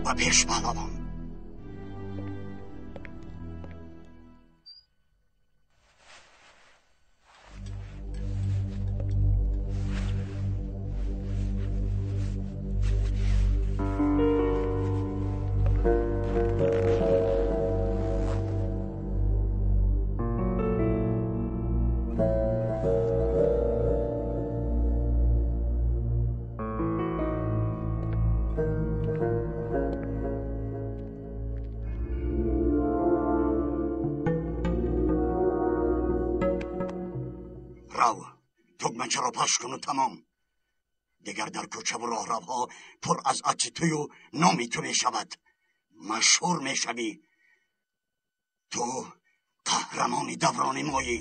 Ба пеш, паҳлавон! Тугмачаро пахш куну тамом. Дигар дар кӯчаву роҳравҳо пур аз акси тую номи ту мешавад. Машҳур мешавӣ. Ту қаҳрамони даврони моӣ.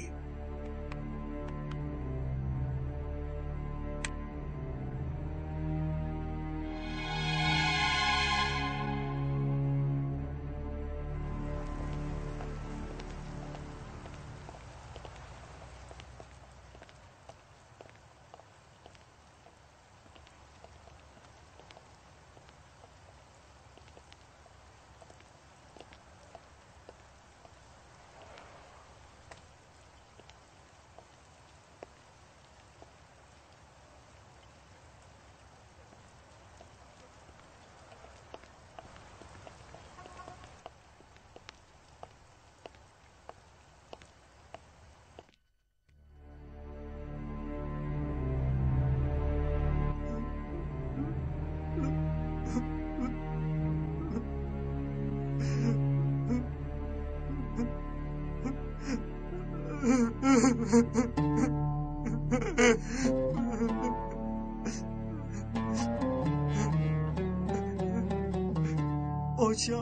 Оча,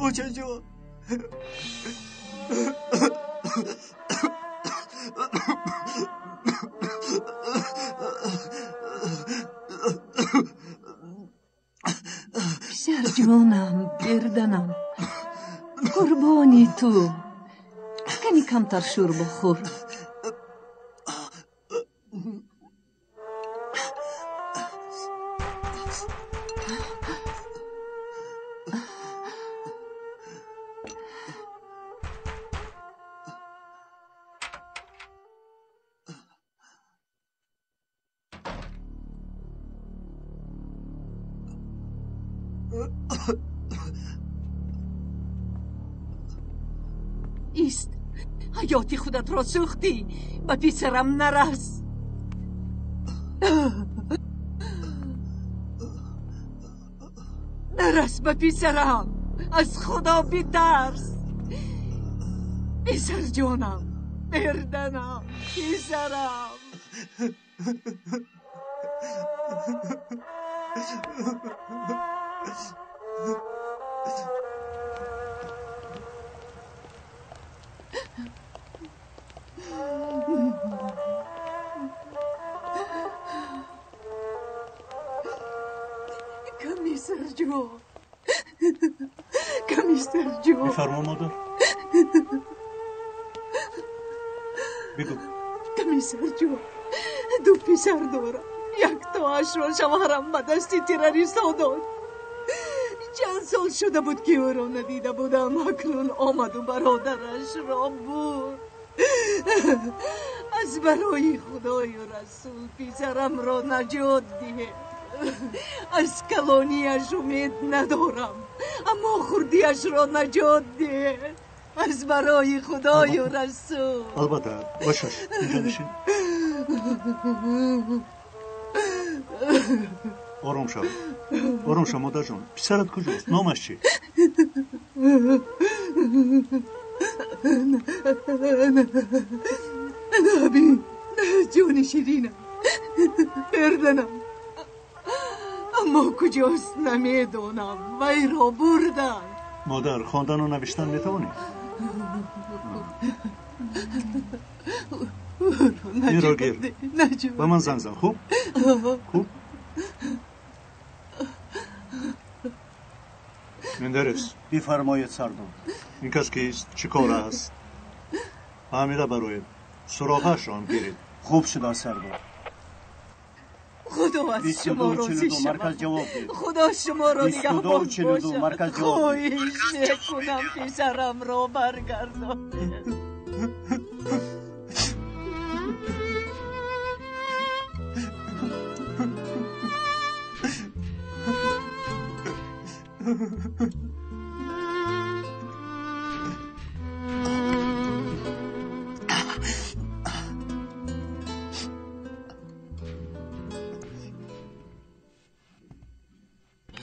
очаҷон, писарҷонам, берданам, қурбони ту. Кани камтар шӯр бихӯр. Ист, ҳаёти худатро сӯхтӣ, ба писарам нарас. Нарас ба писарам, аз Худо битарс. Писарҷонам, мерданам, писарам. Комиссарҷон, комиссарҷон. Бифармо, модар, бигӯ. Комиссарҷон, ду писар дорам. Яктоашро шавҳарам ба дасти террористҳо дод. Чанд сол шуда буд, ки ӯро надида будам. Акнун омаду бародарашро бурд. Аз барои Худою Расул писарамро наҷот диҳед. Аз калонияш умед надорам, аммо хурдиашро наҷот диҳед. Аз барои Худою Расул. Албатта, бошаш, инҷо нишин. Ором шав, ором шав, модарҷон. Писарат куҷост? Номаш чӣ? Наби, ҷони ширинам, берданам, аммо куҷост намедонам. Вайро бурданд. Модар, хондану навиштан метавонӣ? Инро гир, ба ман занг зан. Хуб, хуб. Мендерес. Бифармоед, сардор. Ин кас кист? Чӣ кор аст? Фаҳмида бароед, суроғаашро ҳам гиред. Хуб шуда, сардор. Худо аз шумо розӣ шавад. Худо шуморо нигаҳбон бошад. Хоҳиш мекунам писарамро баргардонед.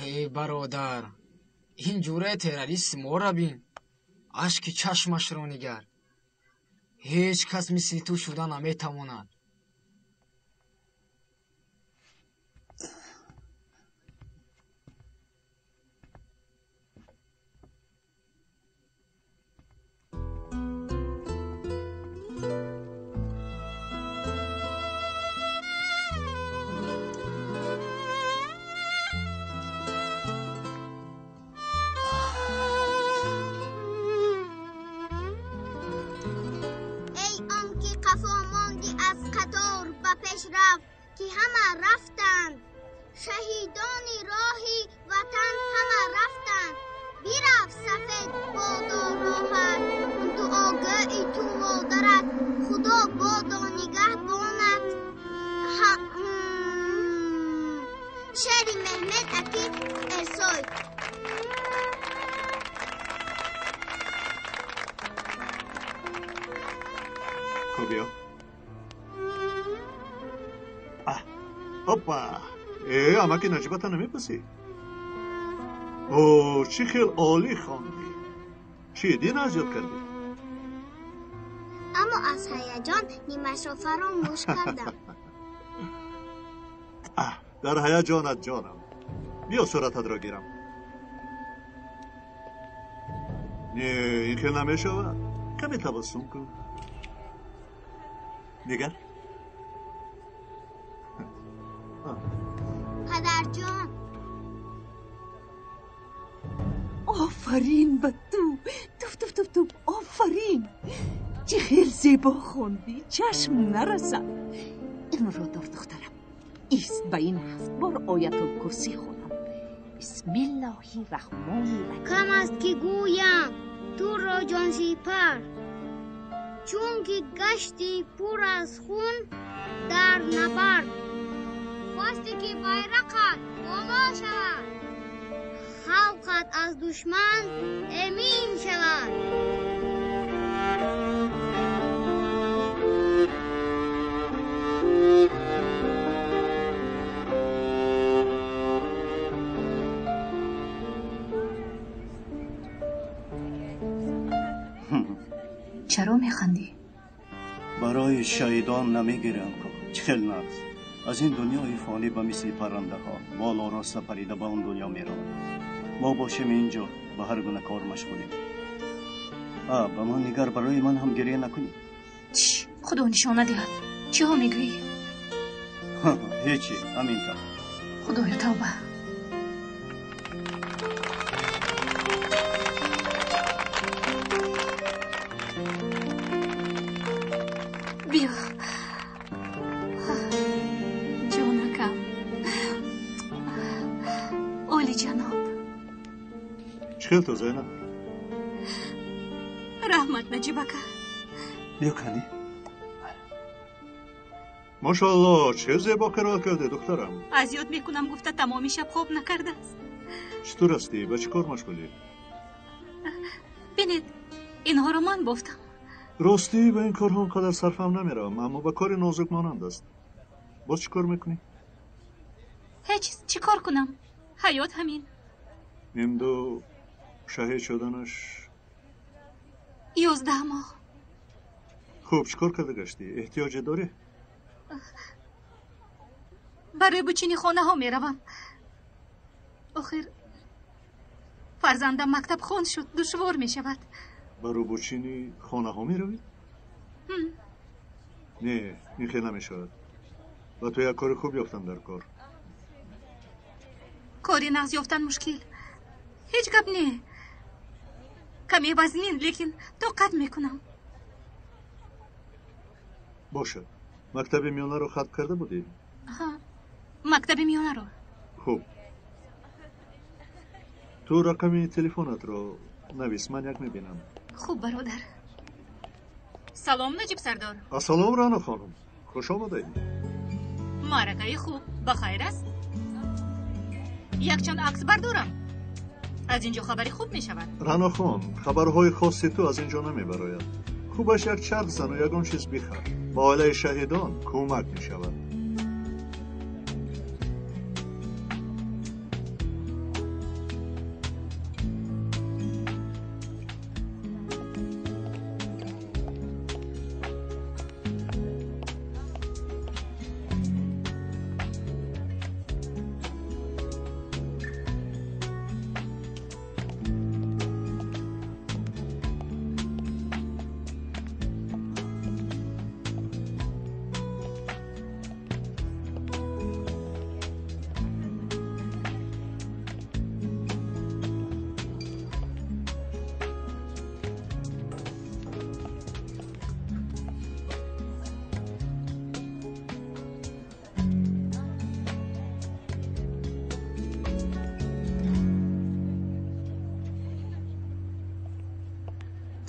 Эй бародар, ин ҷураи террорист моро бин, ашки чашмашро нигар. Ҳеҷ кас мисли ту шуда наметавонад. Ки ҳама рафтанд, шаҳидони роҳи ватан ҳама рафтанд. Бирафт сафед бодо роҳат, дуогӯи ту модарат, Худо бодо нигаҳбонат. Шеъри Меҳмед Акиф Эрсой. Хуб, биё. Опа! Амаки Наҷибата намепасӣ? О, чӣ хел олӣ хондӣ! Чӣ, дин аз ёд кардӣ? Аммо аз ҳаяҷон нимашро фаромӯш кардам. Дар ҳаяҷонат ҷонам. Биё сурататро гирам. Не, ин хел намешавад. Каме табассум кун. Нигар. Падарҷон, офарин ба ту. Туф туф туф туф, офарин. Чӣ хел зебо хондӣ, чашм нарасад. Инро дор, духтарам. Ист, ба ин 7 бор оятулкурсӣ хонам. Бисмиллоҳи раҳмони раҳим. Кам аст ки гӯям туро ҷонсипар, чунки гашти пур аз хун дар набард. Хосте ки байрақат боло шавад, халқат аз душман эмин шавад. Чаро механдӣ? Барои шаҳидон намегирам, ку чӣ хел нағз. Аз ин дунёи фонӣ ба мисли паррандаҳо боло роста парида ба он дунё мераванд. Мо бошем инҷо ба ҳар гуна кор машғулем. Ба ман нигар, барои ман ҳам гиря накунӣ. Чш, худо нишона диҳад. Чиҳо мегӯӣ? Ҳечи, ҳамин тавр. Худоё, тавба. Биё. Ҷонакам. Олиҷаноб. Чӣ хел ту, Зайнаб? Раҳмат, Наҷибака. Биё кани. Мошоалло, чӣ зебо қироат кардӣ, духтарам. Аз ёд мекунам гуфта тамоми шаб хоб накардааст. Читур ҳастӣ? Ба чӣ кор машғулӣ? Бинед, инҳоро ман бофтам. Ростӣ, ба ин корҳо он қадар сарфам намеравам, аммо ба кори нозук монанд аст. Боз чӣ кор мекунӣ? Ҳеҷ, чӣ кор кунам? Ҳаёт ҳамин. Имду шаҳид шуданаш 11 моҳ. Хуб, чӣ кор карда гаштӣ? Эҳтиёҷе дорӣ? Барои бучини хонаҳо меравам. Охир фарзандам мактабхон шуд, душвор мешавад. Ба рӯбучини хонаҳо меравӣ? Не, ин хел намешавад. Ба ту як кори хуб ёфтам дар кор. Кори нағз ёфтан мушкил. Ҳеҷ гап не. Каме вазнин, лекин тоқат мекунам. Бошад. Мактаби миёнаро хатм карда будӣ? Ҳа, Мактаби миёнаро. Хуб. Ту рақами телефонатро навис, ман як мебинам. Хуб, бародар. Салом, Наҷиб сардор. Ассалом, Рано хонум. Хуш омадаед. Маъракаи хуб, ба хайр аст? Якчанд акс бардорам. Аз ин ҷо хабари хуб мешавад. Рано хон, хабарҳои хоси ту аз ин ҷо намебарояд. Хубаш як чарх зану ягон чиз бихар. Ба оилаи шаҳидон кӯмак мешавад.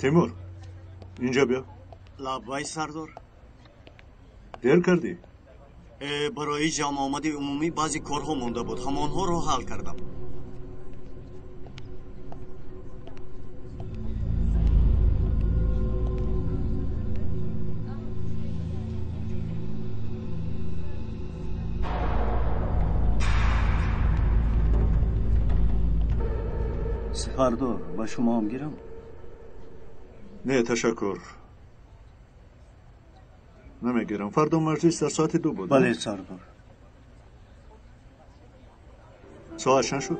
Тимур, инҷа биё. Лаббай, сардор. Дер кардӣ? Барои ҷамъомади умумӣ баъзе корҳо монда буд, ҳамонҳоро ҳал кардам. Сардор, ба шумо ҳам гирам? Не, ташаккур. Намегирам. Фардо маҷлис дар соати 2 буд. Бале, сардор. Соат чанд шуд?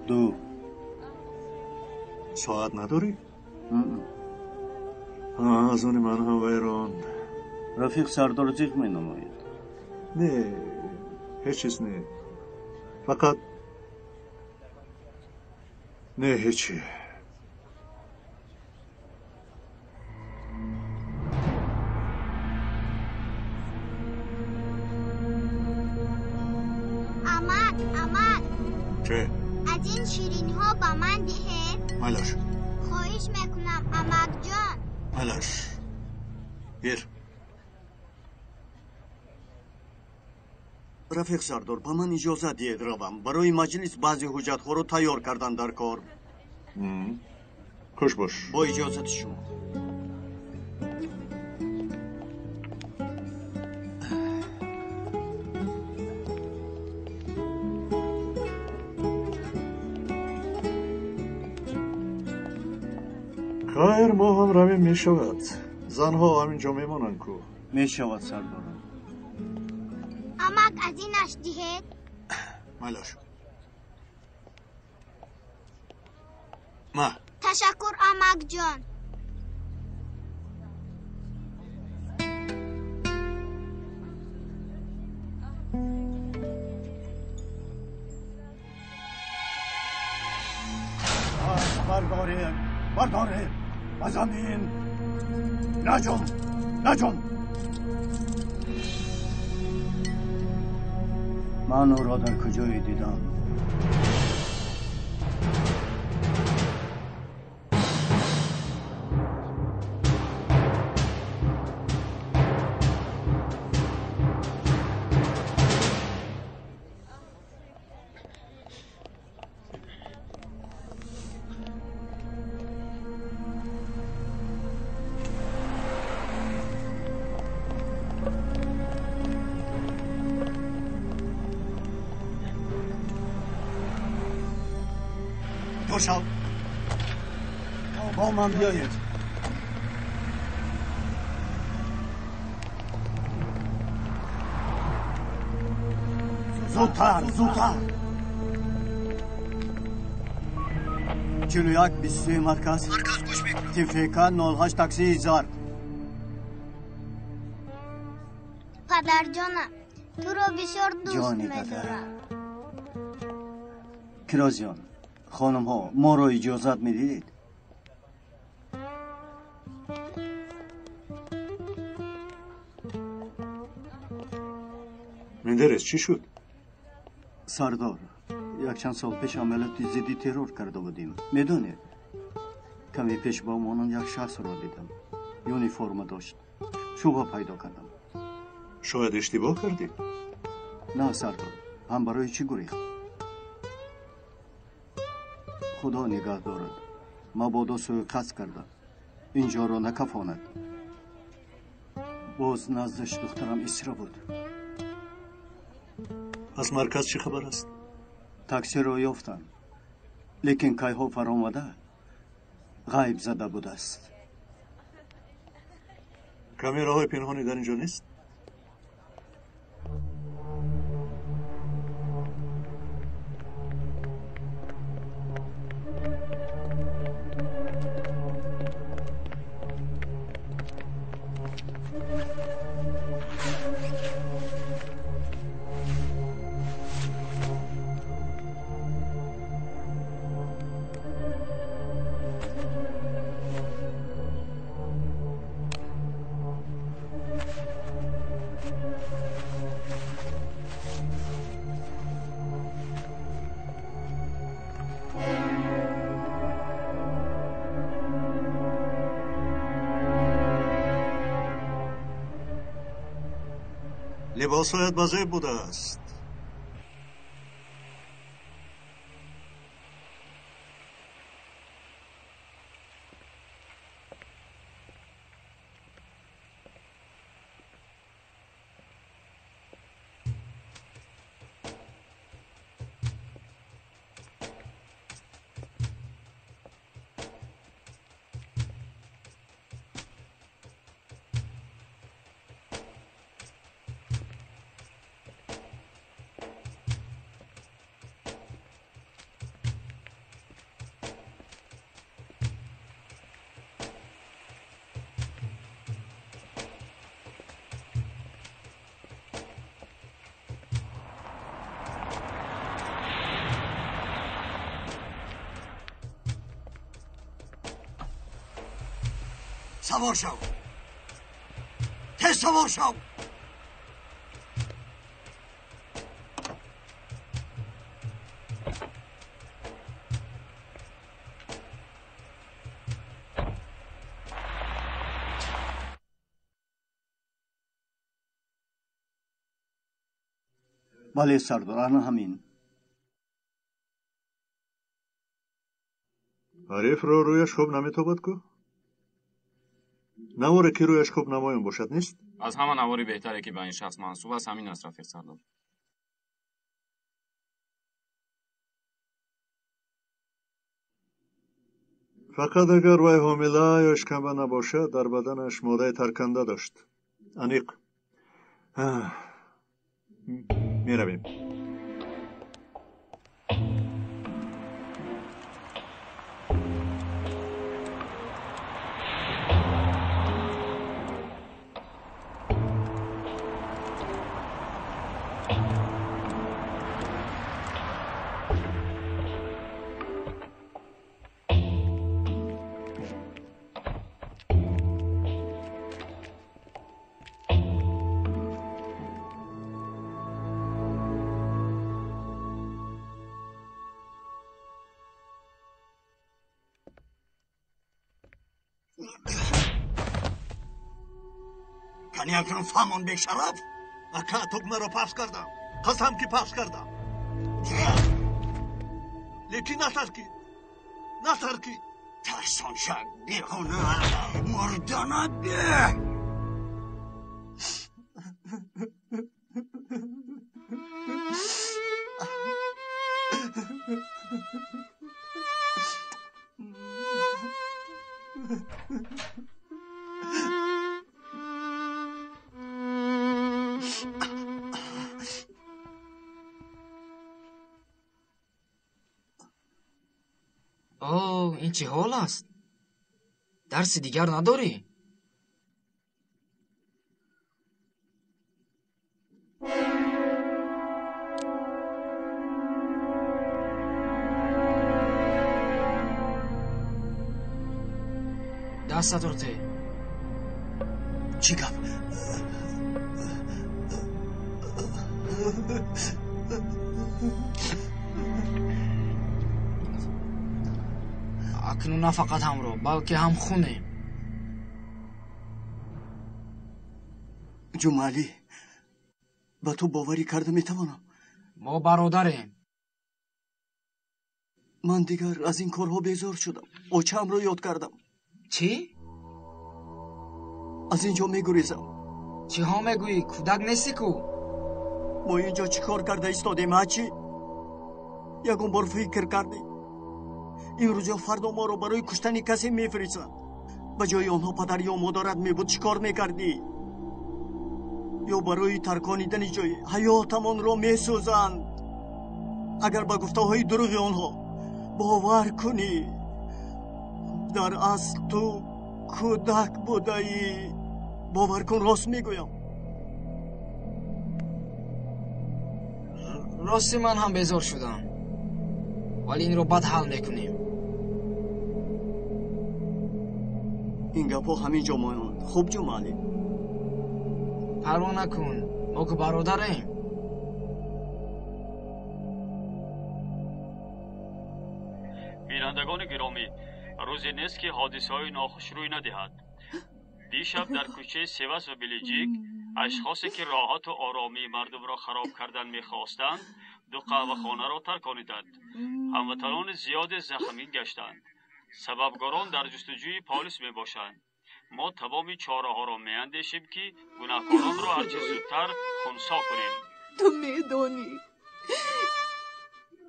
2. Соат надорӣ? Аз они ман ҳам вайрон. Рафиқ сардор зиқ менамояд. Не, ҳеҷ чиз не. Фақат не, ҳечи. Амак, амак. Чӣ? Аз ин ширинҳо ба ман диҳед. Малаш. Хоҳиш мекунам, амакҷон. Малаш. Гир. Рафиқ сардор, ба ман иҷозат диҳед равам. Барои маҷлис баъзе ҳуҷҷатҳоро тайёр кардан дар кор. Хуш бош. Бо иҷозати шумо. Хайр, мо ҳам равем мешавад. Занҳо ҳамин ҷо мемонанд ку. Мешавад, сардорам. Амак, аз инаш диҳед. Малаш. Ма. Ташаккур, амакҷон. Бардоред, бардоред, ба замин. Наҷум, наҷум. Ман ӯро дар куҷое дидам? شو. با من بیایید. زودتر، زودتر. 41 23 مرکز. مرکز گوش میکنم. تفک 08 تاکسی زرد. پدرجانم، تو رو بسیار دوست می‌دارم. کرازیان، خانم ها، ما رو اجازت میدید؟ Мендерес, чӣ шуд? Сардор, якчанд сол пеш амалиёти зидди террор карда будем. Медонед, каме пеш ба монанд як шахсро дидам. Юниформа дошт. Шубҳа пайдо кардам. Шояд иштибоҳ кардӣ? На, сардор, ҳам барои чӣ гурехт? Худо нигаҳ дорад. Мабодо сӯиқасд карда. Инҷоро накафонад. Боз наздаш духтарам Исра буд. Аз марказ чӣ хабар аст? Таксиро ёфтанд, лекин кайҳо фаромада ғайб зада будааст. Камераҳои пинҳонӣ дар ин ҷо нест? Либосҳоят ба зеб будааст. سوار شو، تز سوار شو. бале сардор, ана ҳамин. Ҳарифро рӯяш хуб наметобад ку? Наворе ки рӯяш хуб намоён бошад, нест? Аз ҳама навори беҳтаре ки ба ин шахс мансуб аст ҳамин аст, рафиқ сардор. Фақат агар вай ҳомила ё шикамба набошад, дар баданаш моддаи тарканда дошт. Аниқ. Меравем. Кани акнун фаҳмон, бешараф? Ака, тугмаро пахш кардам. Қасам ки пахш кардам. Лекин натаркид. Натаркид. Тарсон шак, беҳуна мурданат беҳ. О, ин чӣ ҳол аст? Дарси дигар надорӣ? Дастатро те. Чӣ гап? Акнун на фақат ҳамроҳ, балки ҳам хунем. Ҷумъалӣ, ба ту боварӣ карда метавонам? Мо бародарем. Ман дигар аз ин корҳо безор шудам. Очаамро ёд кардам. Чӣ? Аз ин ҷо мегурезам. Чиҳо мегӯӣ? Кӯдак нестӣ ку? Мо ин ҷо чӣ кор карда истодем, ҳа чӣ? Ягон бор фикр кардӣ? Имрӯз ё фардо моро барои куштани касе мефиристанд. Ба ҷои онҳо падар ё модарат мебуд, чӣ кор мекардӣ? Ё барои тарконидани ҷои ҳаётамонро месӯзанд. Агар ба гуфтаҳои дурӯғи онҳо бовар кунӣ, дар асл ту кӯдак будаӣ. Бовар кун, рост мегӯям. Рости ман ҳам безор шудам, вале инро баъд ҳал мекунем. Ин гапҳо ҳамин ҷо монанд. Хуб, Ҷумъалӣ? Парво накун, мо ку бародарем. Бинандагони гиромӣ, рӯзе нест, ки ҳодисаҳои нохуш рӯй надиҳад. Дишаб дар кӯчаи Севас ва Белиҷик ашхосе, ки роҳату оромии мардумро хароб кардан мехостанд, ду қаҳвахонаро таркониданд. Ҳамватанони зиёде захмӣ гаштанд. Сабабгорон дар ҷустуҷӯи полис мебошанд. Мо тамоми чораҳоро меандешем, ки гунаҳкоронро ҳарчи зудтар хунсо кунем. Ту медонӣ,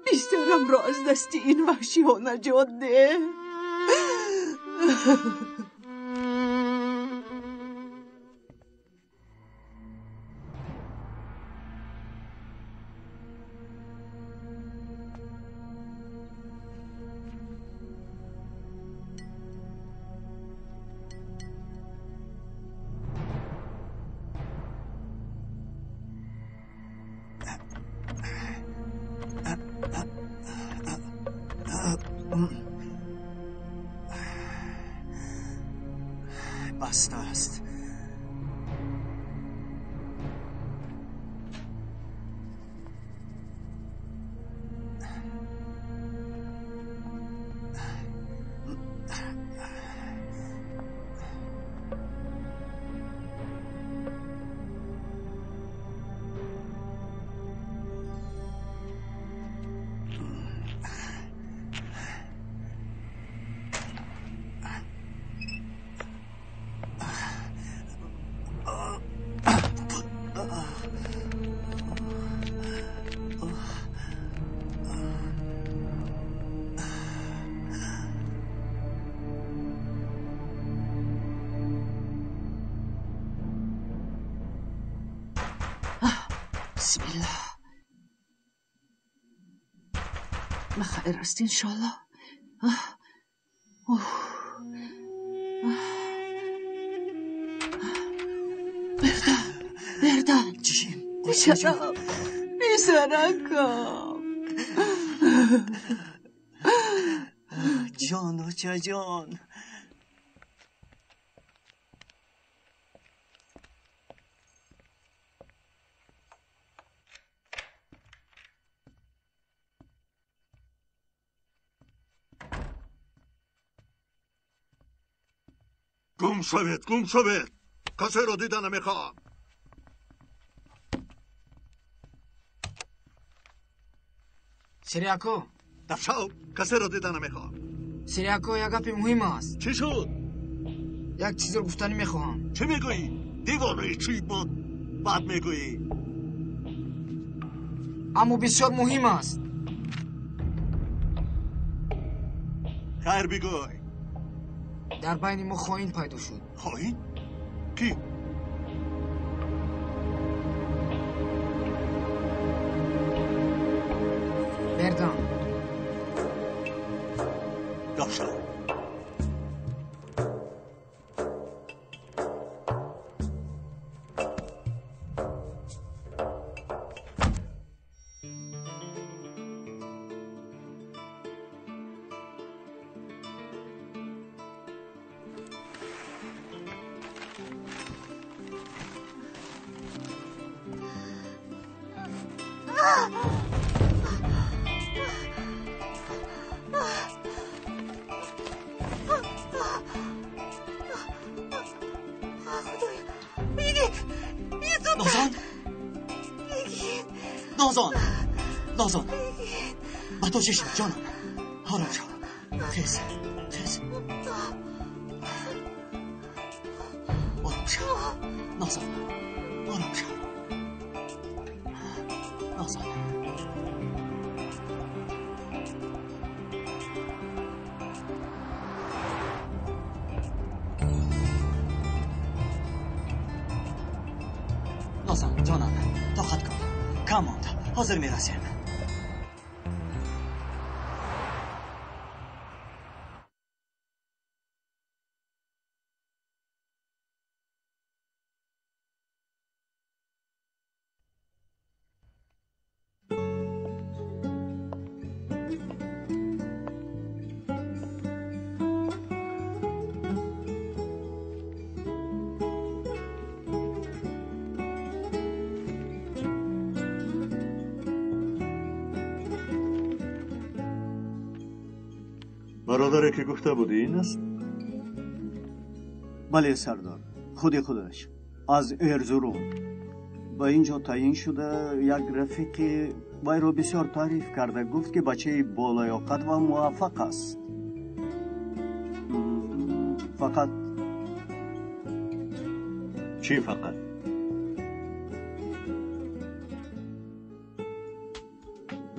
писарамро аз дасти ин ваҳшиҳо наҷот деҳ. Баста аст. Бисмиллоҳ. Бахайр аст, иншоаллоҳ. Бердан, Бердан. Чӣ? Писарам, писаракам. Ҷон, очаҷон. Гум шавед, гум шавед! Касеро дида намехоҳам. Сириако. Дафшав, касеро дида намехоҳам. Сириако, як гапи муҳим аст. Чӣ шуд? Як чизро гуфтанӣ мехоҳам. Чӣ мегӯӣ? Девонаи чӣ буд? Бад мегӯӣ. Аммо бисёр муҳим аст. Хайр, бигӯй. Дар байни мо хоин пайдо шуд. Хоин? Кӣ? Бердан. Дафшав. نازان، نازان، نازان، ба ту чӣ шуд ҷонам? Ором шав, хез, хез, ором шав Нозан, ором шав Нозан. Нозан ҷонам, тоқат кун, кам монд, ҳозир мерасем. Бародаре ки гуфта будӣ ин аст? Бале сардор, худи худаш аз Эрзурум ба ин ҷо таъин шуда. Як рафиқи вайро бисёр таъриф карда гуфт, ки бачаи болаёқат ва муваффақ аст. Фақат Чӣ фақат?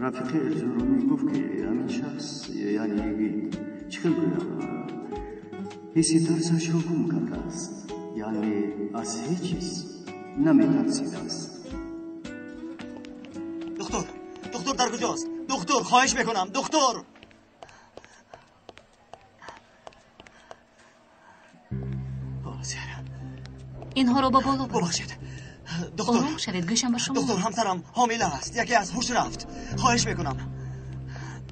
Рафиқи Эрзурумӣ гуфт, ки ҳамин шахс, яъне йигит, чӣ хел гӯям, ҳисси тарсашро гум кардааст, яъне аз ҳеҷ чиз наметарсидааст. Духтур, духтур дар куҷост? Духтур, хоҳиш мекунам, духтур! Инҳоро ба боло баред. Бубахшед, доктор. Ором шавед, гӯшам ба шумо. Доктор, ҳамсарам ҳомила аст, яке аз ҳуш рафт. Хоҳиш мекунам.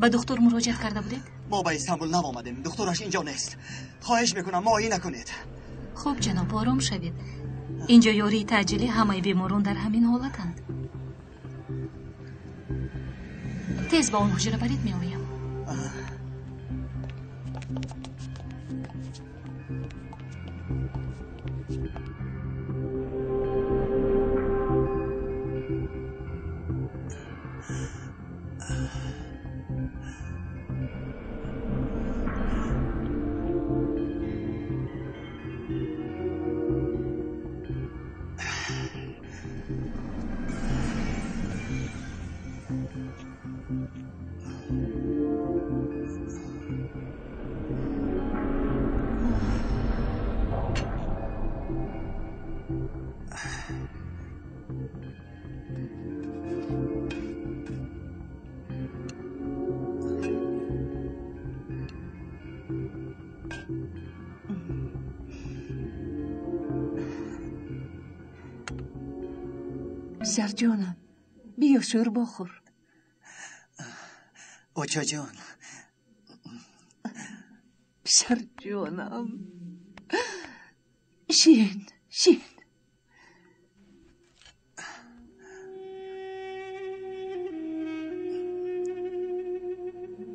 Ба духтур муроҷиат карда будед? Мо ба Истанбул нав омадем, духтураш инҷо нест. Хоҳиш мекунам, муоина кунед. Хуб, ҷаноб, ором шавед. Инҷо ёрии таъҷилӣ, ҳамаи беморон дар ҳамин ҳолатанд. Тез ба он ҳуҷра баред, меоям. Писарҷонам, биё шӯрбо хӯр. Очаҷон. Писарҷонам, шин, шин.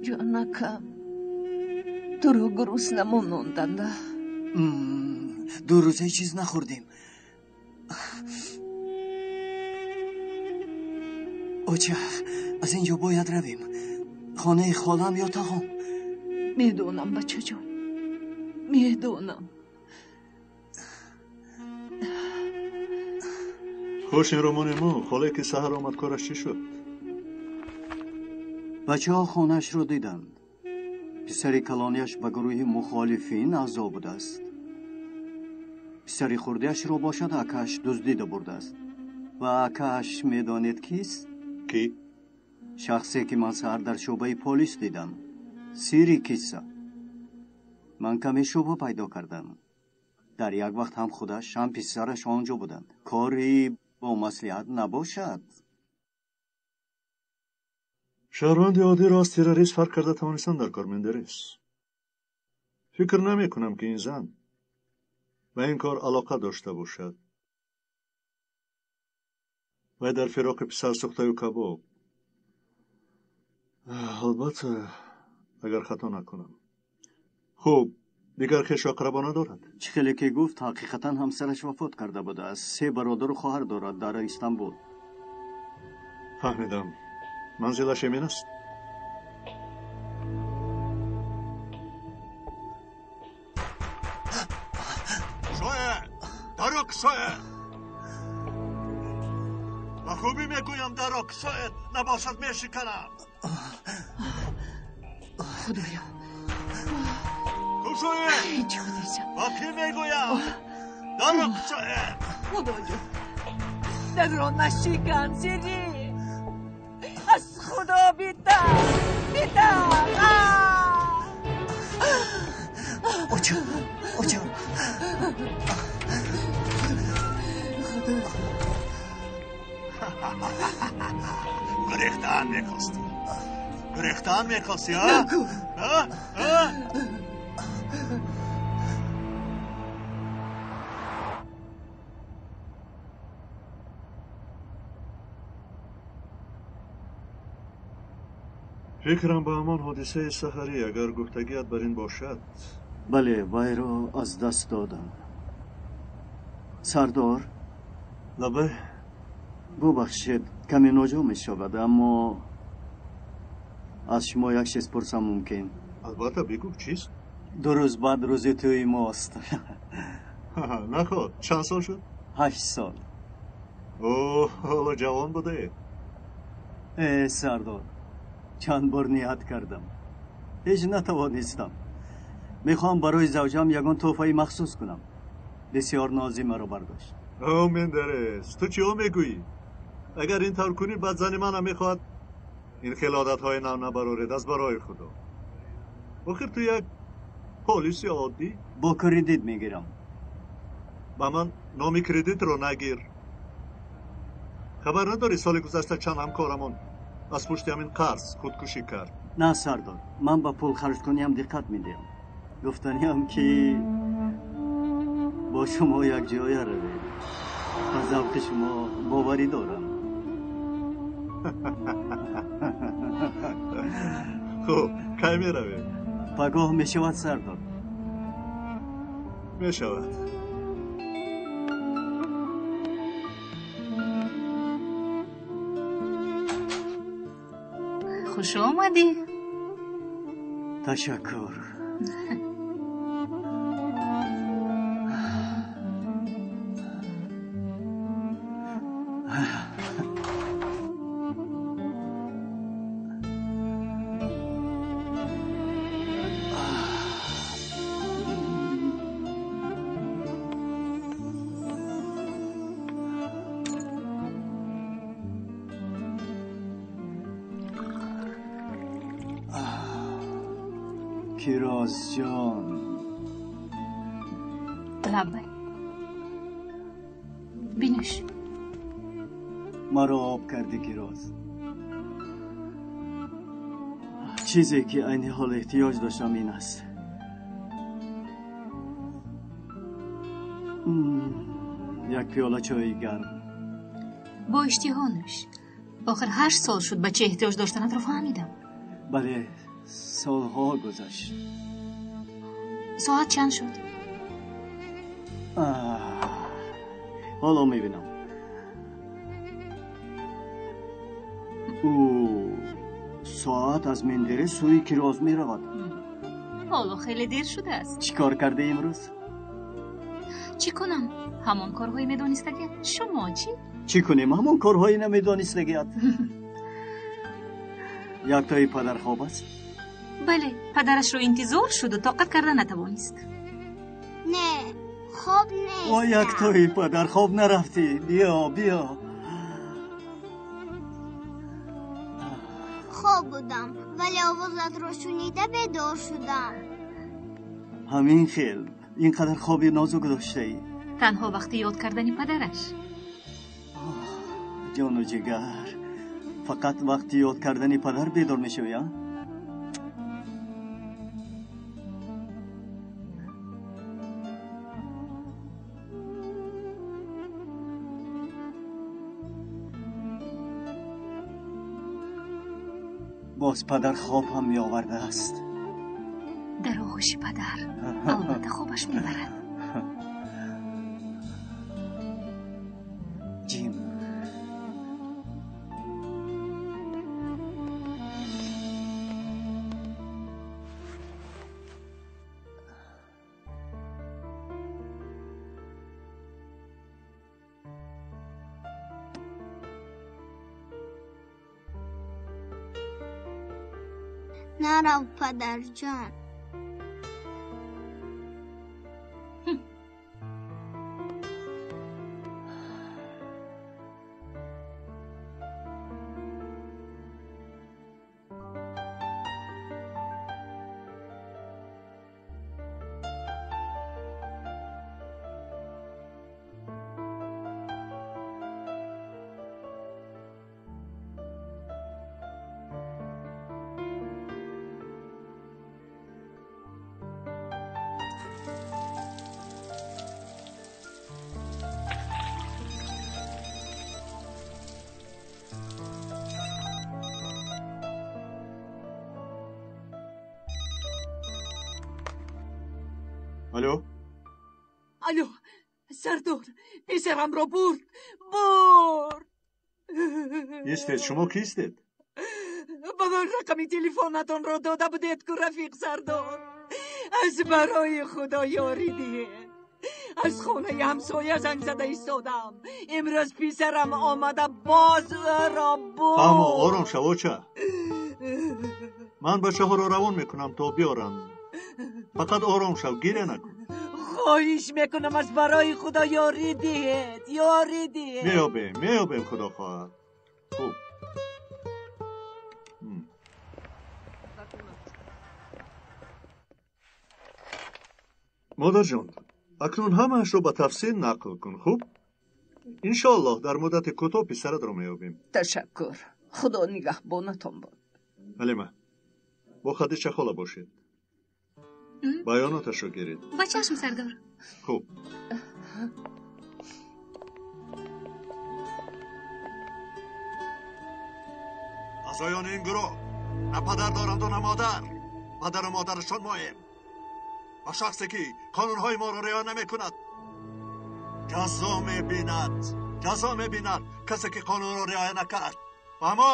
Ҷонакам, туро гурусна мононданда. 2 рӯз ҳеҷ чиз нахӯрдем. Оча, аз ин ҷо бояд равем. Хонаи холам ё тағом. Медонам, бачаҷон, медонам. Хуш ин ромони мо, холе ки саҳар омад, кораш чӣ шуд? Бачаҳо хонаашро диданд. Писари калонияш ба гурӯҳи мухолифин аъзо будааст. Писари хурдиашро бошад акааш дуздида бурдааст. Ва акааш медонед кист? Кӣ? Шахсе ки ман саҳар дар шӯъбаи полис дидам. Сири кисса. Ман каме шубҳа пайдо кардам. Дар як вақт ҳам худаш, ҳам писараш он ҷо буданд. Кори бо маслиҳат набошад. Шаҳрванди оддиро аз террорист фарқ карда тавонистан дар кор Мендерес. Фикр намекунам, ки ин зан ба ин кор алоқа дошта бошад. Вай дар фироқи писар сӯхтаю кабоб. Албатта, агар хато накунам. Хуб, дигар хешу ақрабо надорад? Чӣ хеле ки гуфт, ҳақиқатан ҳамсараш вафот карда будааст. 3 бародару хоҳар дорад дар Истанбул. Фаҳмидам. Манзилаш эмин аст? Даро кушоед! Ба хубӣ мегӯям, даро кушоед, набошад мешиканам. Худоё! Кушоед! Чӣ ҳодиса? Ба кӣ мегӯям? Даро кушоед! Худоҷон, дарро нашикан, Сири! Аз Худо битарс! Битарс! Оча! Оча! Гурехтан мехостӣ, гурехтан мехостӣ, а? Нагӯ! А? Фикрам ба ҳамон ҳодисаи саҳарӣ, агар гуфтагият бар ин бошад. Бале, вайро аз даст додам. Сардор? Лабай. Бубахшед, каме ноҷо мешавад, аммо аз шумо як чиз пурсам мумкин? Албатта, бигӯ, чист? 2 рӯз баъд рӯзи тӯи мост. Наход, чанд сол шуд? 8 сол. О, ҳоло ҷавон будаед. Э, Сардор, чанд бор ният кардам, ҳеҷ натавонистам. Мехоҳам барои завҷаам ягон тӯҳфаи махсус кунам. Бисёр нозӣ маро бардошт. О, Мендерес, ту чиҳо мегӯӣ? Агар ин тавр кунӣ, баъд зани манам мехоҳад ин хел одатҳои нав набароред аз барои Худо. Охир ту як полиси оддӣ. Бо кредит мегирам. Ба ман номи кредитро нагир. Хабар надорӣ соли гузашта чанд ҳамкорамон аз пушти ҳамин қарз худкушӣ кард? На, Сардор, ман ба пул харҷкуниам диққат медиҳам. Гуфтаниам ки бо шумо якҷоя равем. Ба завқи шумо боварӣ дорам. Хуб, кай меравем? Пагоҳ мешавад, Сардор? Мешавад. Хуш омадӣ. Ташаккур. Кироз ҷон. Лабай. Бинӯш. Маро об кардӣ, Кироз. Чизе ки айни ҳол эҳтиёҷ доштам ин аст. Як пиёла чойи гарм. Бо иштиҳо нӯш. Охир 8 сол шуд ба чӣ эҳтиёҷ доштанатро фаҳмидам. Бале, солҳо гузашт. Соат чанд шуд? Ҳоло мебинам. Ӯ соат аз Мендерес сӯи Кироз меравад. Ҳоло хеле дер шудааст. Чӣ кор карда имрӯз? Чӣ кунам? Ҳамон корҳои медонистагият. Шумо чӣ? Чӣ кунем? Ҳамон корҳои намедонистагият. Яктои падар хоб аст? Бале, падарашро интизор шуду тоқат карда натавонист. Не, хоб нест. О, яктои падар, хоб нарафтӣ. Биё, биё. Хоб будам, вале овозатро шунида бедор шудам. Ҳамин хел, ин қадар хоби нозук доштаӣ. Танҳо вақти ёд кардани падараш. Ҷону ҷигар, фақат вақти ёд кардани падар бедор мешавӣ, а? Боз падар хоб ҳам меовардааст. Дар оғӯши падар албатта хобаш мебарад. Ҷим. Нарав, падарҷон. Алло? Алло, Сардор, писарамро бурд, бурд. Истед, шумо кистед? Ба ман рақами телефонатонро дода будед ку, рафиқ Сардор. Аз барои Худо ёрӣ диҳед. Аз хонаи ҳамсоя занг зада истодам. Имрӯз писарам омада боз ӯро бурд. Фаҳмо, ором шав, оча. Ман бачаҳоро равон мекунам то биёранд. Фақат ором шав, гиря накун. Хоҳиш мекунам, аз барои Худо ёрӣ диҳед, ёрӣ диҳед. Меёбем, меёбем, Худо хоҳад. Хуб. Модарҷон, акнун ҳамаашро ба тафсил нақл кун, хуб? Иншоаллоҳ дар муддати кӯтоҳ писаратро меёбем. Ташаккур. Худо нигаҳбонатон бод. Ҳалима, бо Хадича хола бошед. Баёноташро гиред. Ба чашм, Сардор. Хуб. Аъзоёни ин гурӯҳ на падар доранду на модар. Падару модарашон моем. Ва шахсе ки қонунҳои моро риоя намекунад ҷазо мебинад. Ҷазо мебинад касе ки қонунро риоя накард. Фаҳмо?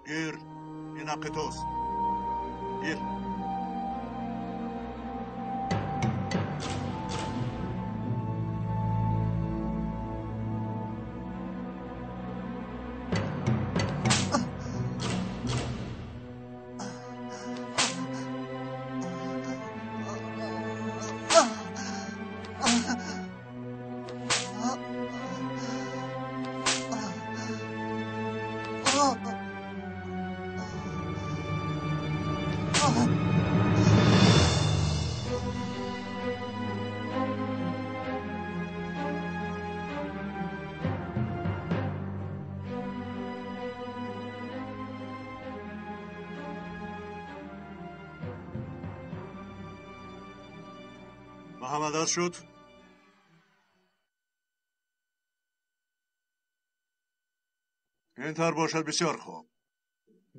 Гир, ин ҳаққи туст. Гир. محمد شد. اینطور باشد بسیار خوب.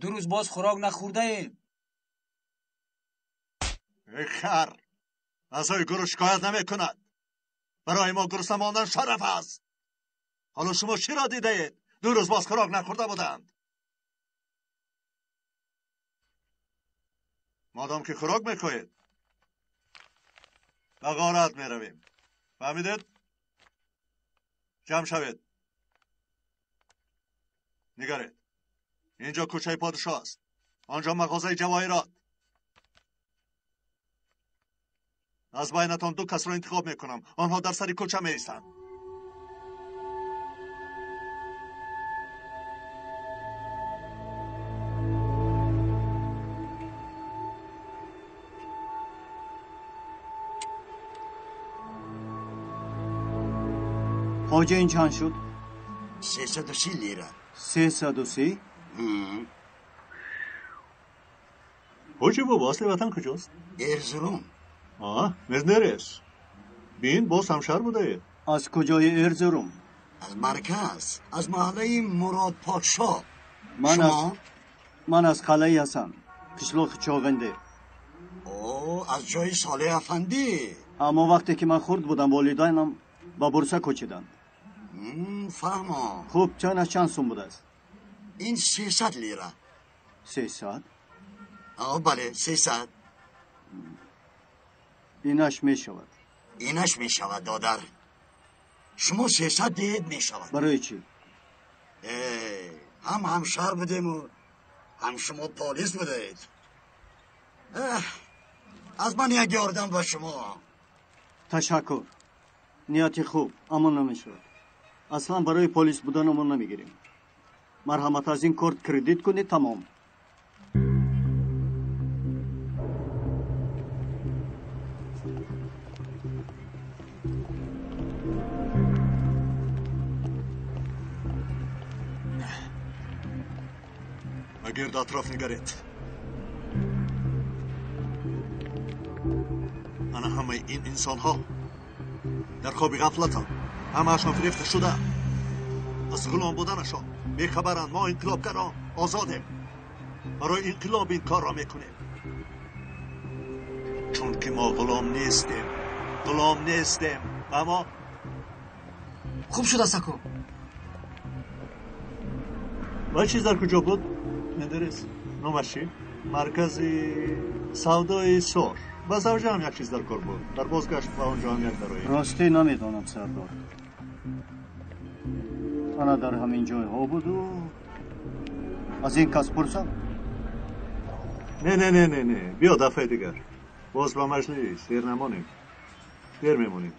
دو روز باز خوراک نخورده ایم. ای خر، اعضای گروه شکایت نمی کند. برای ما گرسنه ماندن شرف است. حالا شما چی را دیده اید؟ 2 روز باز خوراک نخورده بودند. مادام که خوراک میخواهید به غارت می رویم. فهمیدید؟ جمع شوید. نگرید، اینجا کوچه پادشاه است، آنجا مغازه جواهرات. از بینتان 2 کس را انتخاب میکنم. آنها در سر کوچه می ایستند. حاجه این چند شد؟ 330 لیره. 330؟ حاجی بابا اصل وطن کجاست؟ ارزروم. آه، مزنرس. بین باز همشهر بوده. از کجای ارزروم؟ از مرکز، از محله مراد پادشاه. Шумо? Ман аз қалъаи Ҳасан, қишлоқи Чоғинде. О, аз ҷои Солеҳ афандӣ. Аммо вақте ки ман хурд будам, волидайнам ба Бурса кӯчиданд. Фаҳмо. Хуб, чанд аз чанд сум будааст? Ин 300 лира. 300? О, бале, 300. Инаш мешавад. Инаш мешавад, додар. Шумо 300 диҳед, мешавад. Барои чӣ? Ҳам ҳамшаҳр будему, ҳам шумо полис будаед. Аз ман як ёрдам ба шумо. Ташаккур. Нияти хуб, аммо намешавад. Аслан барои полис буданамон намегирем. Марҳамат, аз ин корт кредит кунед, тамом. Ба гирд атроф нигаред. Ана ҳамаи ин инсонҳо дар хоби ғафлатанд. Ҳамаашон фирефта шуда, аз ғулом буданашон бехабаранд. Мо инқилобгарон озодем. Барои инқилоб ин корро мекунем, чунки мо ғулом нестем. Ғулом нестем. Аммо хуб шудааст, ако. Ва чиз дар куҷо буд? Медонед номаш чӣ? Маркази савдои сор. Ба завҷаам як чиз дар кор буд. Дар бозгашт ба он ҷо ҳам як дароем. Ростӣ намедонам, сардор. Ана дар ҳамин ҷойҳо буду. Аз ин кас пурсам? Не, не, не, не, не. Биё дафъаи дигар. Боз ба маҷлис дер намонем. Дер мемонем.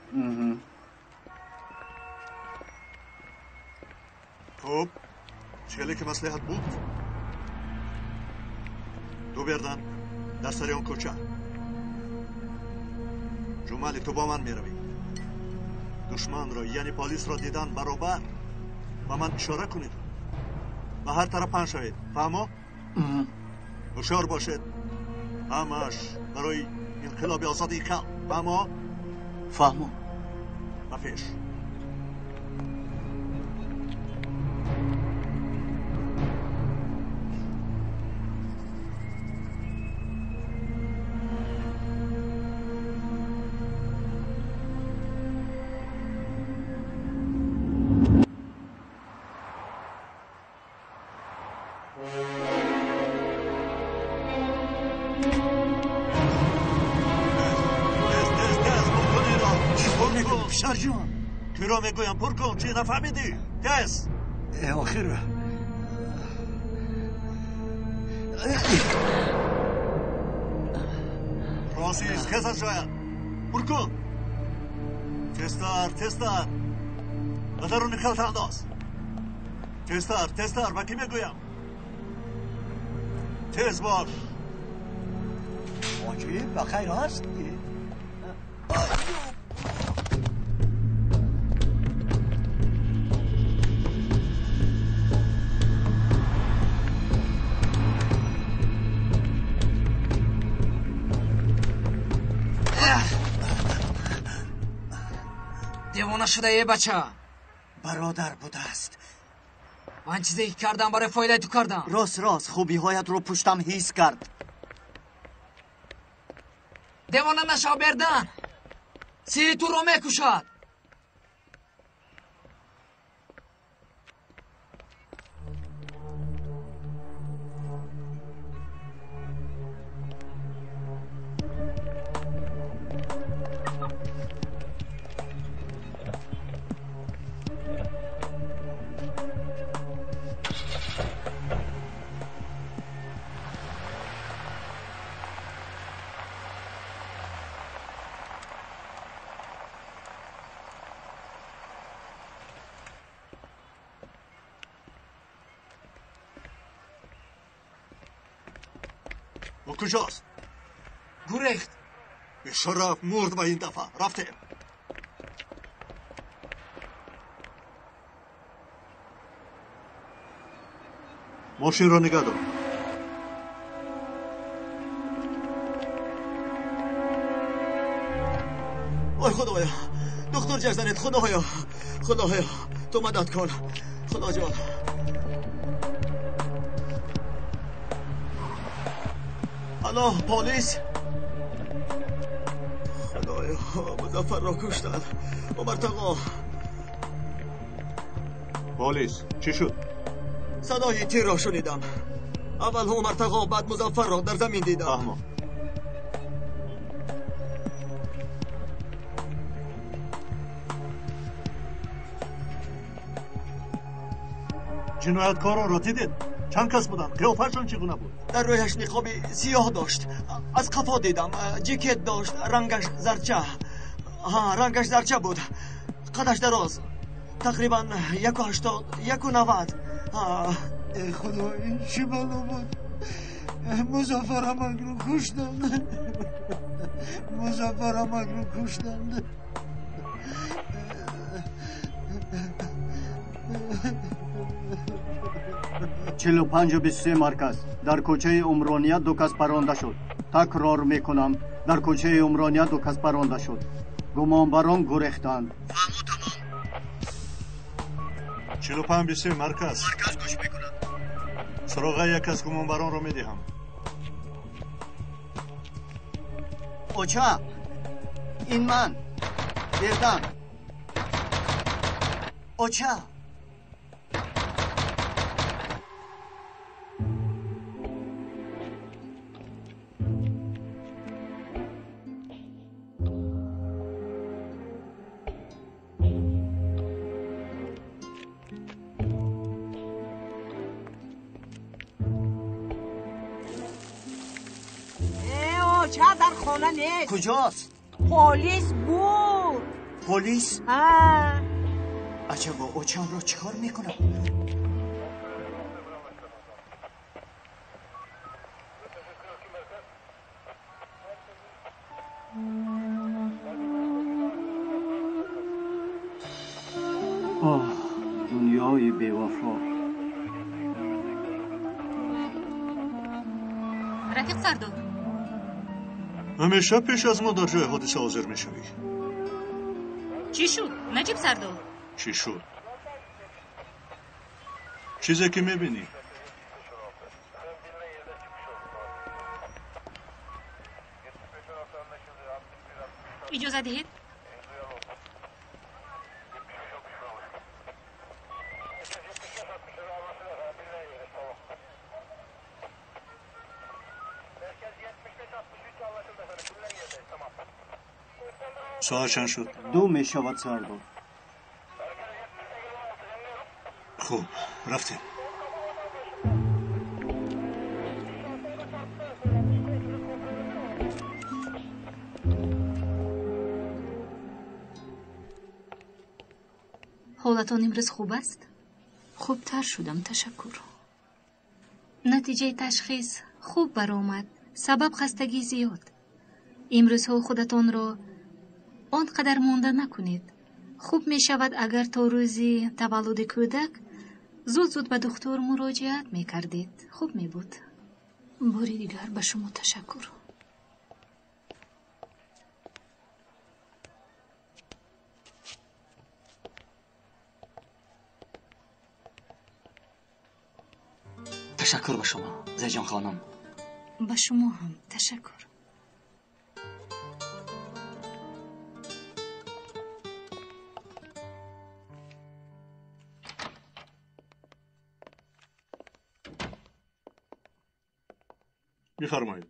Хуб, хеле ки маслиҳат буд. Ду бердан дар сари он кӯча. Ҷумали, ту бо ман меравӣ. Душманро, яъне полисро дидан баробар ба ман ишора кунед. Ба ҳар тараф паҳн шавед. Фаҳмо? Ҳушёр бошед. Ҳамааш барои инқилоби озодии халқ. Фаҳмо? Фаҳмо. Ба пеш. Киро мегӯям, пур кун. Чӣ нафаҳмидӣ? Тез. Охир ростист, хез аз ҷоят. Пур кун. Тезтар, тезтар. Ба даруни халта андоз. Тезтар, тезтар. Ба кӣ мегӯям? Тез бош. Ҳоҷӣ, ба хайр ҳаст? Девона шуда е, бача. Бародар будааст. Ман чизе ки кардам, барои фоидаи ту кардам. Рост, рост, хубиҳоятро пуштам ҳис кард. Девона нашав, бердан. Сири туро мекушад. او کجاست؟ گریخت. به مرد. با این دفعه رفتیم. ماشین را نگه دار. وای خدایا، دکتر جر زنید. خدایا، خدایا تو مدد کن. خدا جان. Алло, полис! Худоё, Музаффарро куштанд. Умар тағо. Полис, чӣ шуд? Садои тирро шунидам. Аввал Умар тағо, баъд Музаффарро дар замин дидам. Фаҳмо. Ҷинояткоронро дидед? Чанд кас буданд? Қиёфаашон чӣ гуна буд? Дар рӯяш ниқоби сиёҳ дошт. Аз қафо дидам. Ҷикет дошт, рангаш зарча. Ҳа, рангаш зарча буд. Қадаш дароз. Тақрибан 1,80, 1,90. Эй худо, ин чӣ бало буд? Музаффар амакро куштанд. Музаффар амакро куштанд. 45-23 марказ. Дар кӯчаи Умрония ду кас паронда шуд. Такрор мекунам, дар кӯчаи Умрония ду кас паронда шуд. Гумонбарон гурехтанд. Фаҳмо, тамом. 45-23 марказ. Марказ гӯш мекунад. Суроғаи як аз гумонбаронро медиҳам. Оча, ин ман Бердан. Оча. Дар хона нест. Куҷост? Полис буд. Полис? Ҳа. Аҷабо, очамро чӣ кор мекунад? Оҳ, дунёи бевафо. Рафиқ Сардор, ҳамеша пеш аз мо дар ҷои ҳодиса ҳозир мешавӣ. Чӣ шуд, Наҷиб Сардор? Чӣ шуд? Чизе ки мебинӣ. Иҷоза диҳед. Соат чанд шуд? 2 мешавад, Сардор. Хуб, рафтем. Ҳолатон имрӯз хуб аст? Хубтар шудам, ташаккур. Натиҷаи ташхис хуб баромад. Сабаб хастагӣ зиёд. Имрӯзҳо худатонро он қадар монда накунед. Хуб мешавад, агар то рӯзи таваллуди кӯдак зуд-зуд ба духтур муроҷиат мекардед. Хуб мебуд. Бори дигар ба шумо ташаккур. Ташаккур ба шумо, Зайҷон хонум. Ба шумо ҳам ташаккур. Бифармоед.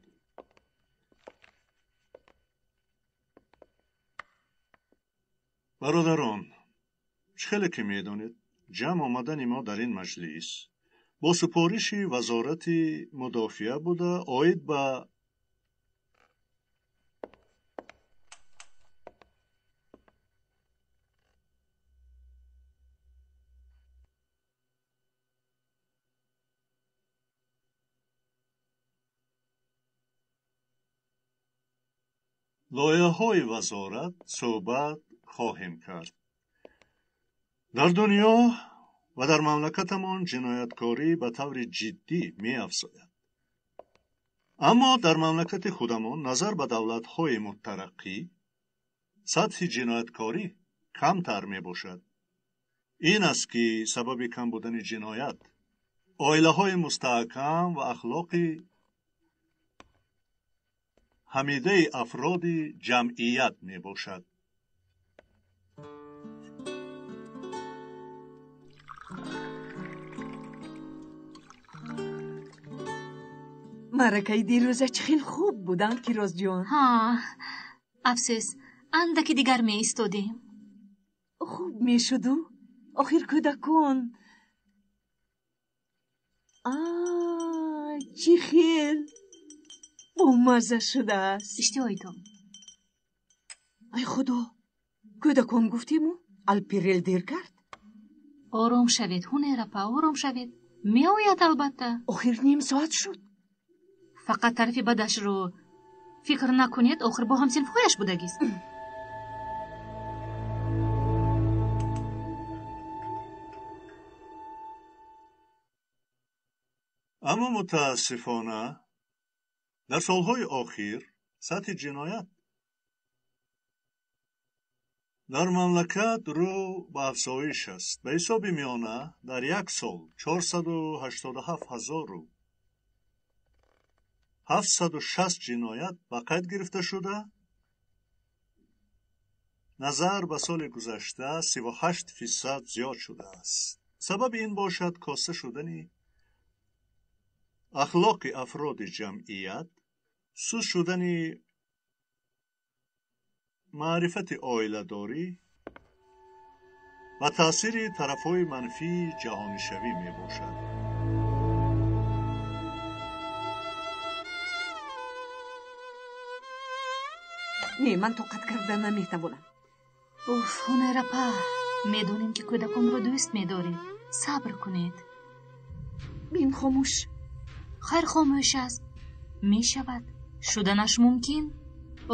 Бародарон, чӣ хеле ки медонед, ҷамъ омадани мо дар ин маҷлис бо супориши Вазорати мудофиа буда оид ба лоиҳаҳои вазорат суҳбат хоҳем кард. Дар дунё ва дар мамлакатамон ҷинояткорӣ ба таври ҷиддӣ меафзояд. Аммо дар мамлакати худамон назар ба давлатҳои мутараққӣ сатҳи ҷинояткорӣ камтар мебошад. Ин аст ки сабаби кам будани ҷиноят оилаҳои мустаҳкам ва ахлоқи ҳамидаи афроди ҷамъият мебошад. Маъракаи дирӯза чӣ хел хуб буданд, Кирозҷон. Ҳа, афсӯс, андаки дигар меистодем. Хуб мешуду, охир кӯдакон. А, чӣ хел бомазза шудааст. Иштиҳоитон. Ай худо, кӯдакон гуфтему, Алпирел дер кард. Ором шавед, Ҳунерапа, ором шавед. Меояд албатта. Охир ним соат шуд. Фақат тарафи бадашро фикр накунед, охир бо ҳамсинфҳояш будагист. Аммо мутаассифона дар солҳои охир сатҳи ҷиноят дар мамлакат рӯ ба афзоиш аст. Ба ҳисоби миёна дар як сол 487 760 ҷиноят ба қайд гирифта шуда, назар ба соли гузашта 38% зиёд шудааст. Сабаби ин бошад коста шудани ахлоқи афроди ҷамъият, суст шудани маърифати оиладорӣ ва таъсири тарафҳои манфии ҷаҳонишавӣ мебошад. Не, ман тоқат карда наметавонам. Уф, Ҳунерапа, медонем ки кӯдаконро дӯст медоред. Сабр кунед. Бин хомӯш. Хайр, хомӯш аст. Мешавад. Шуданаш мумкин.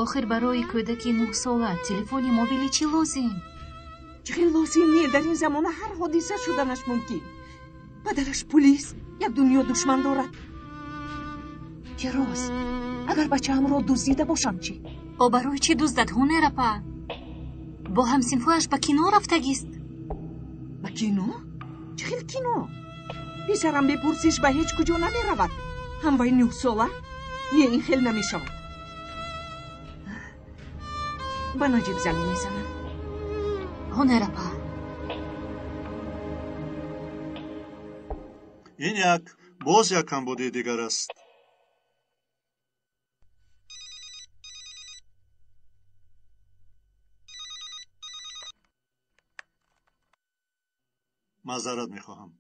Охир барои кӯдаки нӯҳсола телефони мобилӣ чӣ лозим? Чӣ хел лозим не? Дар ин замона ҳар ҳодиса шуданаш мумкин. Падараш пулис, як дунё душман дорад. Фироз, агар бачаамро дуздида бошам чӣ? О, барои чӣ дуздад, Ҳунерапа? Бо ҳамсинфҳояш ба кино рафтагист. Ба кино? Чӣ хел кино? Писарам бепурсиш ба ҳеҷ куҷо намеравад. Ҳам вай нӯҳсола? Не, ин хел намешавад. Ба Наҷиб занг мезанам. Ҳунерапа. Ин як боз як камбудии дигар аст. Маъзарат мехоҳам.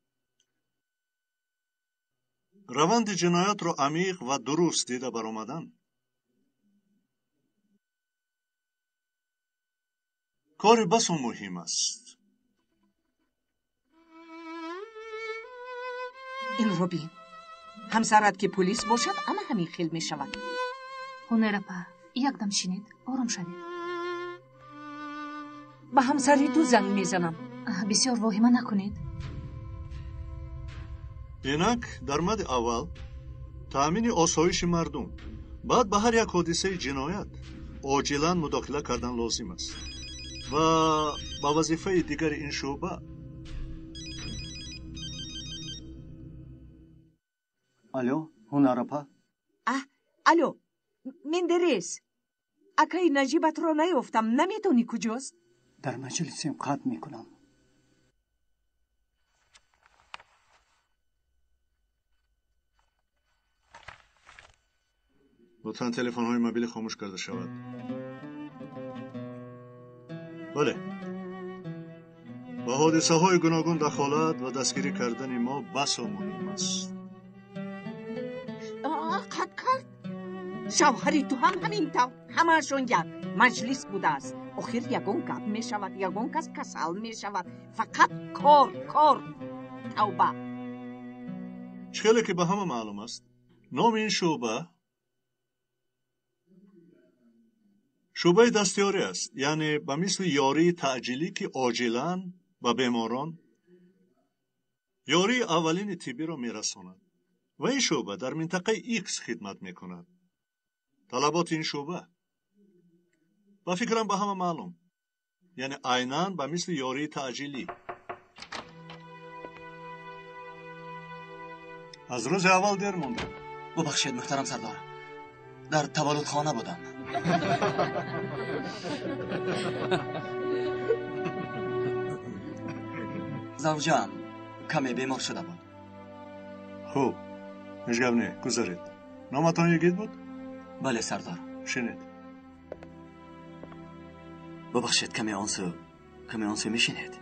Раванди ҷиноятро амиқ ва дуруст дида баромадан кори басо муҳим аст. Инро бин. Ҳамсарат ки пулис бошад, ана ҳамин хел мешавад. Ҳунерапа, якдам шинед, ором шавед. Ба ҳамсари ту занг мезанам. Бисёр воҳима накунед. Инак дар мади аввал таъмини осоиши мардум, баъд ба ҳар як ҳодисаи ҷиноят оҷилан мудохила кардан лозим аст ва ба вазифаи дигари ин шӯъба. Алло, Ҳунарапа? Алло, Мендерес, акаи Наҷибатро наёфтам, намедонӣ куҷост? Дар маҷлисем, қатъ мекунам. Лутфан телефонҳои мобилӣ хомӯш карда шавад. Бале, ба ҳодисаҳои гуногун дахолат ва дастгирӣ кардани мо басо муҳим аст. Қатъ кард? Шавҳари ту ҳам ҳамин тавр, ҳамаашон як маҷлис будааст. Охир ягон гап мешавад, ягон кас касал мешавад. Фақат кор, кор, тавба. Чӣ хеле ки ба ҳама маълум аст, номи ин шӯъба шӯъбаи дастёрӣ аст, яъне ба мисли ёрии таъҷилӣ, ки оҷилан ба беморон ёрии аввалини тиббиро мерасонад. Ва ин шӯъба дар минтақаи Икс хидмат мекунад. Талаботи ин шӯъба ба фикрам ба ҳама маълум, яъне айнан ба мисли ёрии таъҷилӣ. Аз рӯзи аввал дер мондем. Бубахшед, муҳтарам сардор, Дар таваллудхона будам. Завҷаам каме бемор шуда буд. Хуб, ҳеҷ гап не, гузаред. Номатон Йигит буд? Бале, сардор. Шинед. Бубахшед, каме он сӯ мешинед.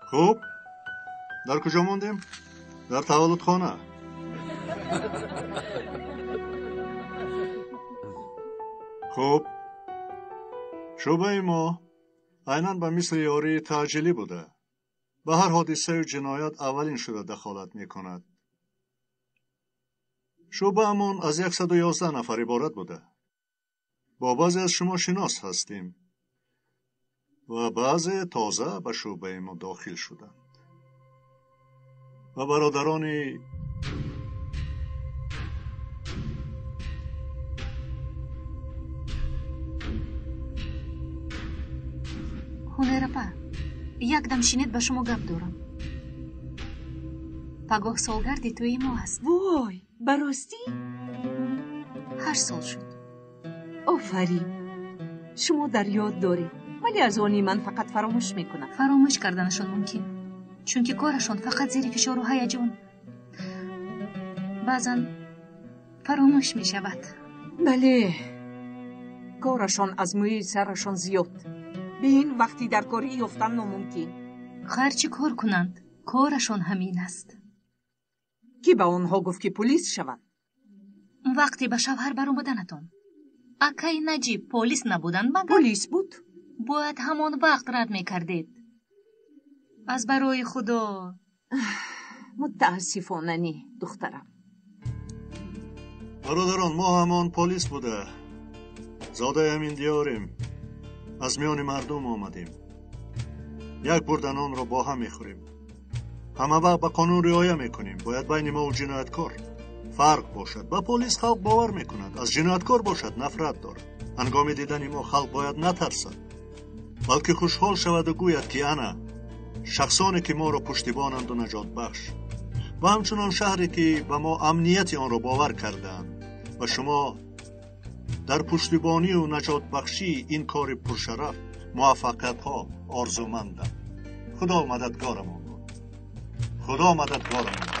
Хуб, дар куҷо мондем? Дар таваллудхона. Хуб, шӯъбаи мо айнан ба мисли ёрии таъҷилӣ буда, ба ҳар ҳодисаю ҷиноят аввалин шуда дахолат мекунад. Шӯъбаамон аз 111 нафар иборат буда. Бо баъзе аз шумо шинос ҳастем ва баъзе тоза ба шӯъбаи мо дохил шуданд. Ва бародарони Ҳунайрапа, якдам шинед, ба шумо гап дорам. Пагоҳ солгарди тӯи мо аст. Вой, ба ростӣ? 8 сол шуд. Офарин, шумо дар ёд доред, вале аз они ман фақат фаромӯш мекунам. Фаромӯш карданашон мумкин, чунки корашон фақат зери фишору ҳаяҷон. Баъзан фаромӯш мешавад. Бале, корашон аз мӯи сарашон зиёд. Бин, вақти дар корӣ ёфтан номумкин. Ҳар чӣ кор кунанд, корашон ҳамин аст. Кӣ ба онҳо гуфт, ки полис шаванд? Вақте ба шавҳар баромаданатон акаи Наҷиб полис набуданд, магар? Полис буд. Бояд ҳамон вақт рад мекардед. Аз барои Худо. Мутаассифона не, духтарам. Бародарон, мо ҳамон полис буда, зодаи ҳамин диёрем, аз миёни мардум омадем. Як бурда нонро бо ҳам мехӯрем. Ҳама вақт ба қонун риоя мекунем. Бояд байни мо ҷинояткор фарқ бошад. Ба полис халқ бовар мекунад, аз ҷинояткор бошад нафрат дорад. Ҳангоми дидани мо халқ бояд натарсад, балки хушҳол шаваду гӯяд, ки ана шахсоне ки моро пуштибонанду наҷотбахш, ва ҳамчунон шаҳре ки ба мо амнияти онро бовар кардаанд ва шумо дар пуштибонию наҷотбахшии ин кори пуршараф муваффақиятҳо орзумандам. Худо мададгорамон бод. Худо мададгорамон бод.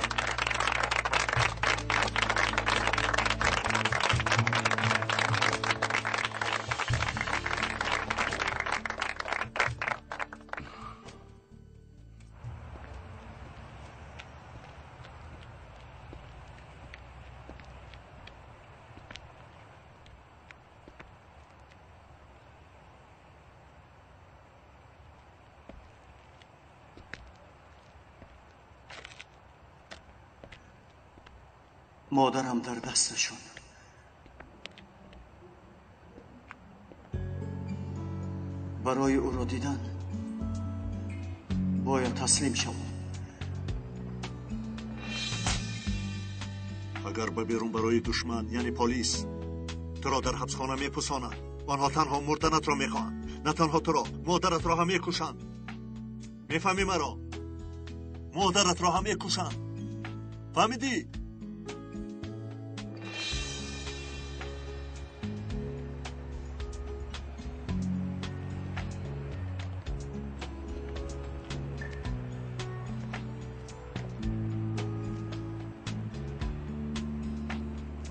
مادرم در دستشون. برای او را دیدن باید تسلیم شوم. اگر به بیرون برای دشمن، یعنی پلیس، تو را در حبسخانه میپوسانند. آنها تنها مردنت را میخواهند. نه تنها تو را، مادرت را هم میکشند. میفهمی مرا؟ مادرت را هم میکشند. فهمیدی؟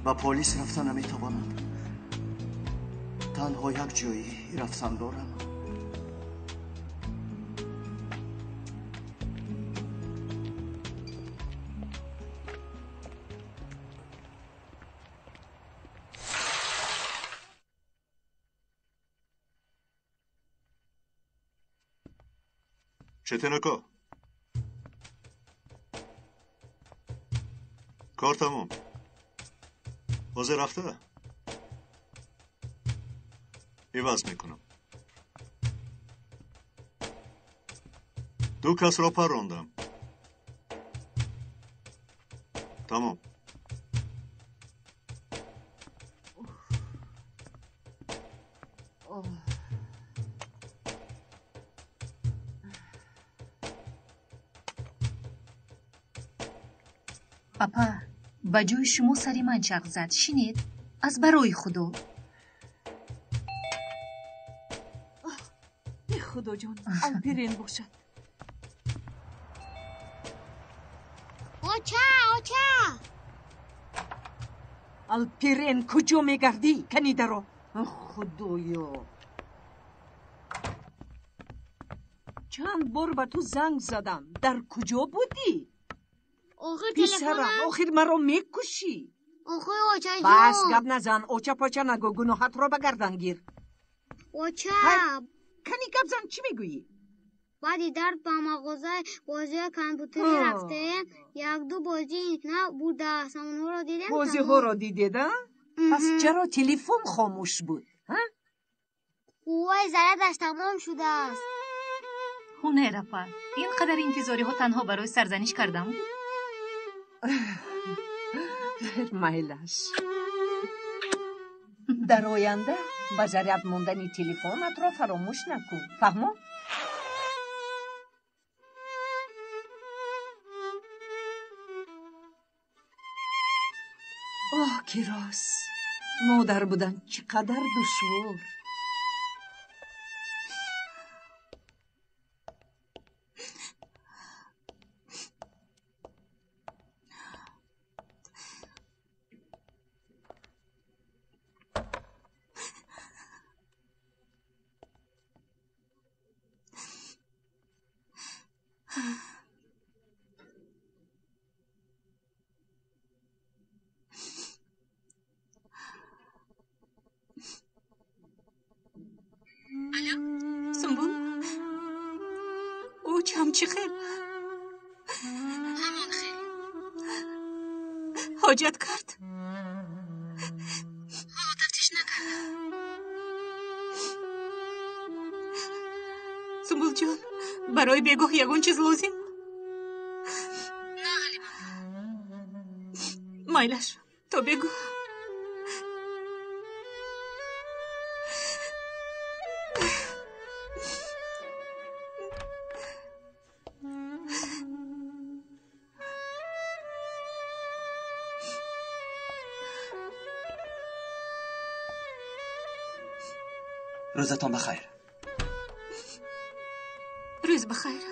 با پلیس رفتن نمیتوانم. تنها یک جایی رفتن دارم. چتنکا، کار تمام. حاضر رفته؟ عوض میکنم. 2 کس را پر راندم. تمام. Апа, Ба ҷои шумо сари ман чарх зад. Шинед, аз барои Худо. Худоҷон, Алпирен бошад. Оча, оча! Алпирен, куҷо мегардӣ? Кани даро. Худоё! Чанд бор ба ту занг задам. Дар куҷо будӣ? Охир Писарам, телефонам. охир маро мекушӣ. Охир очаҷон. Бас, гап назан, оча поча нагӯ, гуноҳатро ба гардан гир. Оча. Кани гап зан, чӣ мегӯӣ? Баъди дард ба мағозаи бозиҳои компютерӣ рафтем. Якду бозии нав будааст. Онҳоро дидем. Бозиҳоро дидед, а? Пас чаро телефон хомӯш буд? Қувваи зарядаш тамом шудааст. Ҳунайрапа, ин қадар интизориҳо танҳо барои сарзаниш кардам буд? Майлаш. Дар оянда ба заряд мондани телефонатро фаромӯш накун. Фаҳмо? Оҳ, ки рост! Модар будан чӣ қадар душвор. Сумбул, очам чӣ хел? Ҳамон хел. Ҳоҷат кард? Ҳоло тафтиш накардам. Сумбулҷон, барои бегоҳ ягон чиз лозим? На, Ҳалима. Майлаш, то бегоҳ. Рӯзатон бахайр. Рӯз бахайр.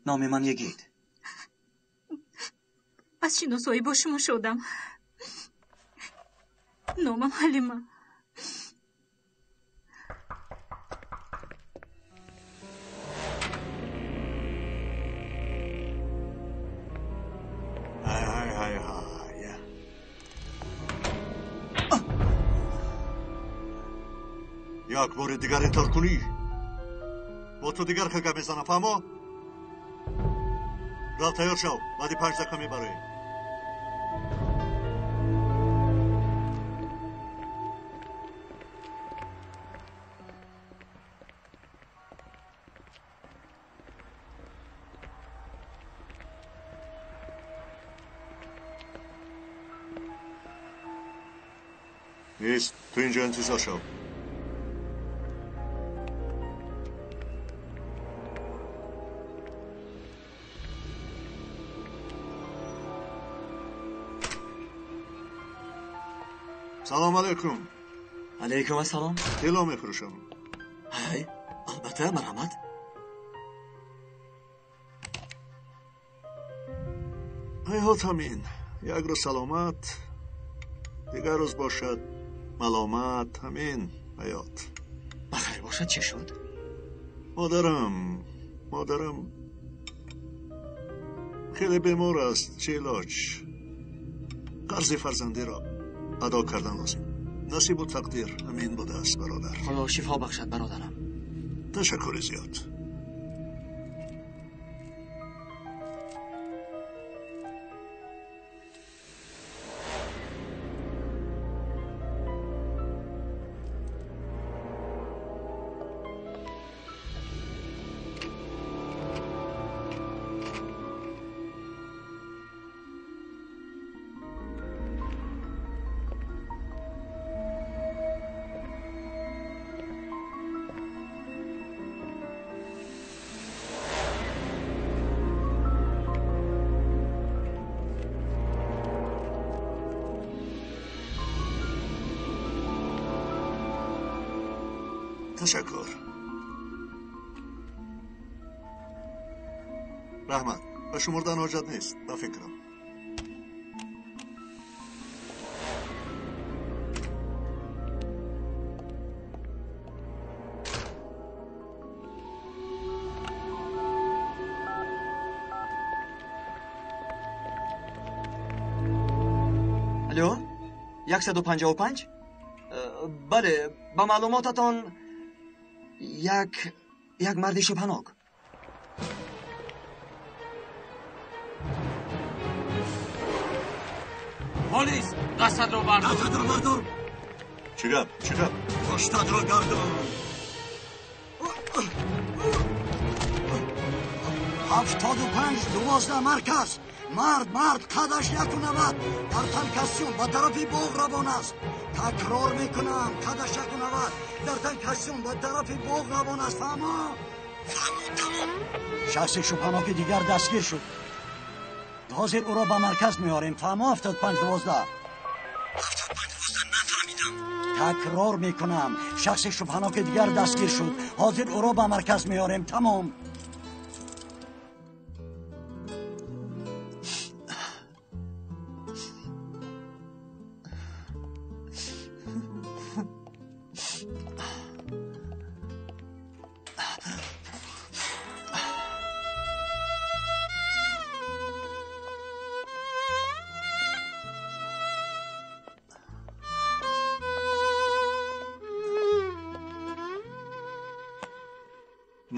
Номи ман Йигит. Аз шиносоӣ бо шумо шодам. Номам Ҳалима. Ҳай, ҳай, ҳай, ҳай. Як бори дигар интар кунӣ, бо ту дигар хел гап мезанам, фаҳмо? Рав, тайёр шав, баъди 5 дақиқа мебароем. Нест, ту инҷо интизор шав. Салом алайкум. Алайкум ассалом. Тилло мефурӯшам. Ҳай, албатта, марҳамат. Ҳайҳот, ҳамин як рӯз саломат, дигар рӯз бошад маломат, ҳамин ҳаёт. Бахайр бошад, чӣ шуд? Модарам хеле бемор аст. Чӣ илоҷ, қарзи фарзандиро адо кардан лозим. Насибу тақдир ҳамин будааст, бародар. Худо шифо бахшад, бародарам. Ташаккури зиёд. Ташаккур. Раҳмат. Ба шумурдан ҳоҷат нест, ба фикрам. Алло, 155? Бале, ба маълумотатон як марди шубҳанок. Полис, дастатро бардор. Дастатро бардор. Чӣ гап? Чӣ гап? Пуштатро гардон. 75 12 марказ. Мард қадаш 1.90 дар тан костюм ба тарафи боғ равон аст. Такрор мекунам, қадаш 1.90 дар тан костюм ба тарафи боғ равон аст. Фаҳмо? Фаҳмо, тамом. Шахси шубҳаноки дигар дастгир шуд. Ҳозир ӯро ба марказ меорем. Фаҳмо? 75 12. 75 12 нафаҳмидам. Такрор мекунам, шахси шубҳаноки дигар дастгир шуд. Ҳозир ӯро ба марказ меорем. Тамом.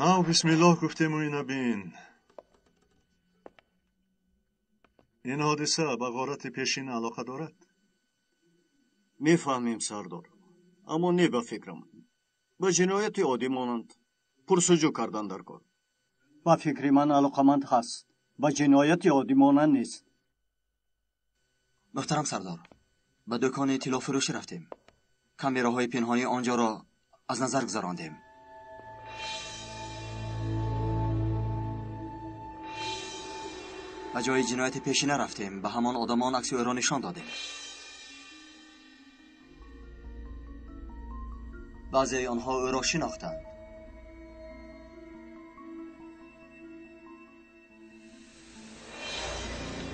Нав бисмиллоҳ гуфтему ина бин. Ин ҳодиса ба ғорати пешин алоқа дорад? Мефаҳмем, сардор, аммо не ба фикрам. Ба ҷинояти оддӣ монанд пурсуҷӯ кардан дар кор. Ба фикри ман алоқаманд ҳаст, ба ҷинояти оддӣ монанд нест. Муҳтарам сардор, ба дукони тиллофурӯшӣ рафтем. Камераҳои пинҳонии он ҷоро аз назар гузарондем. Ба ҷои ҷинояти пешина рафтем, ба ҳамон одамон акси ӯро нишон додем. Баъзеи онҳо ӯро шинохтанд.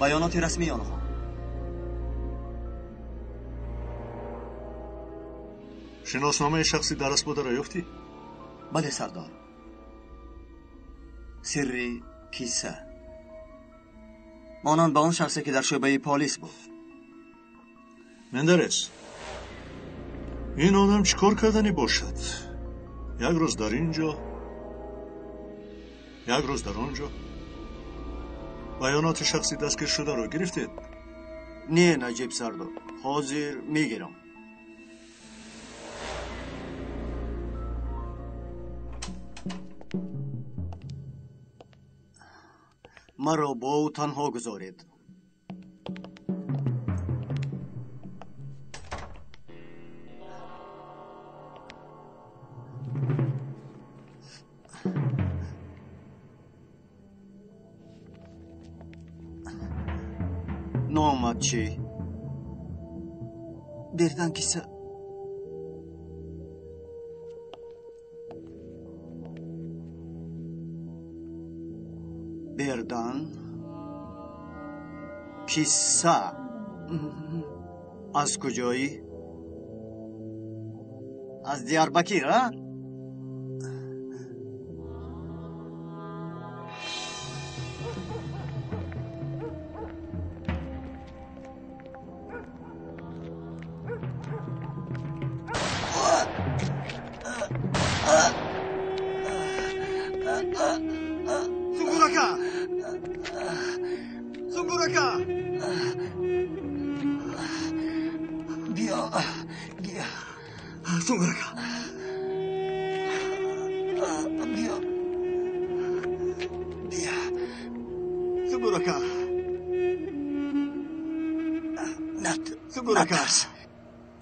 Баёноти расмии онҳо. Шиносномаи шахси дараст бударо ёфтӣ? Бале, сардор. Сирри киса. Монанд ба он шахсе ки дар шӯъбаи полис буд. Мендерес, ин одам чӣ кор карданӣ бошад? Як рӯз дар ин ҷо, як рӯз дар он ҷо. Баёноти шахси дастгиршударо гирифтед? Не, Наҷиб сардор, ҳозир мегирам. Маро бо ӯ танҳо гузоред. Номат чӣ? Бердан киса. Бердан киса. Аз куҷоӣ? Аз Диярбакир, а?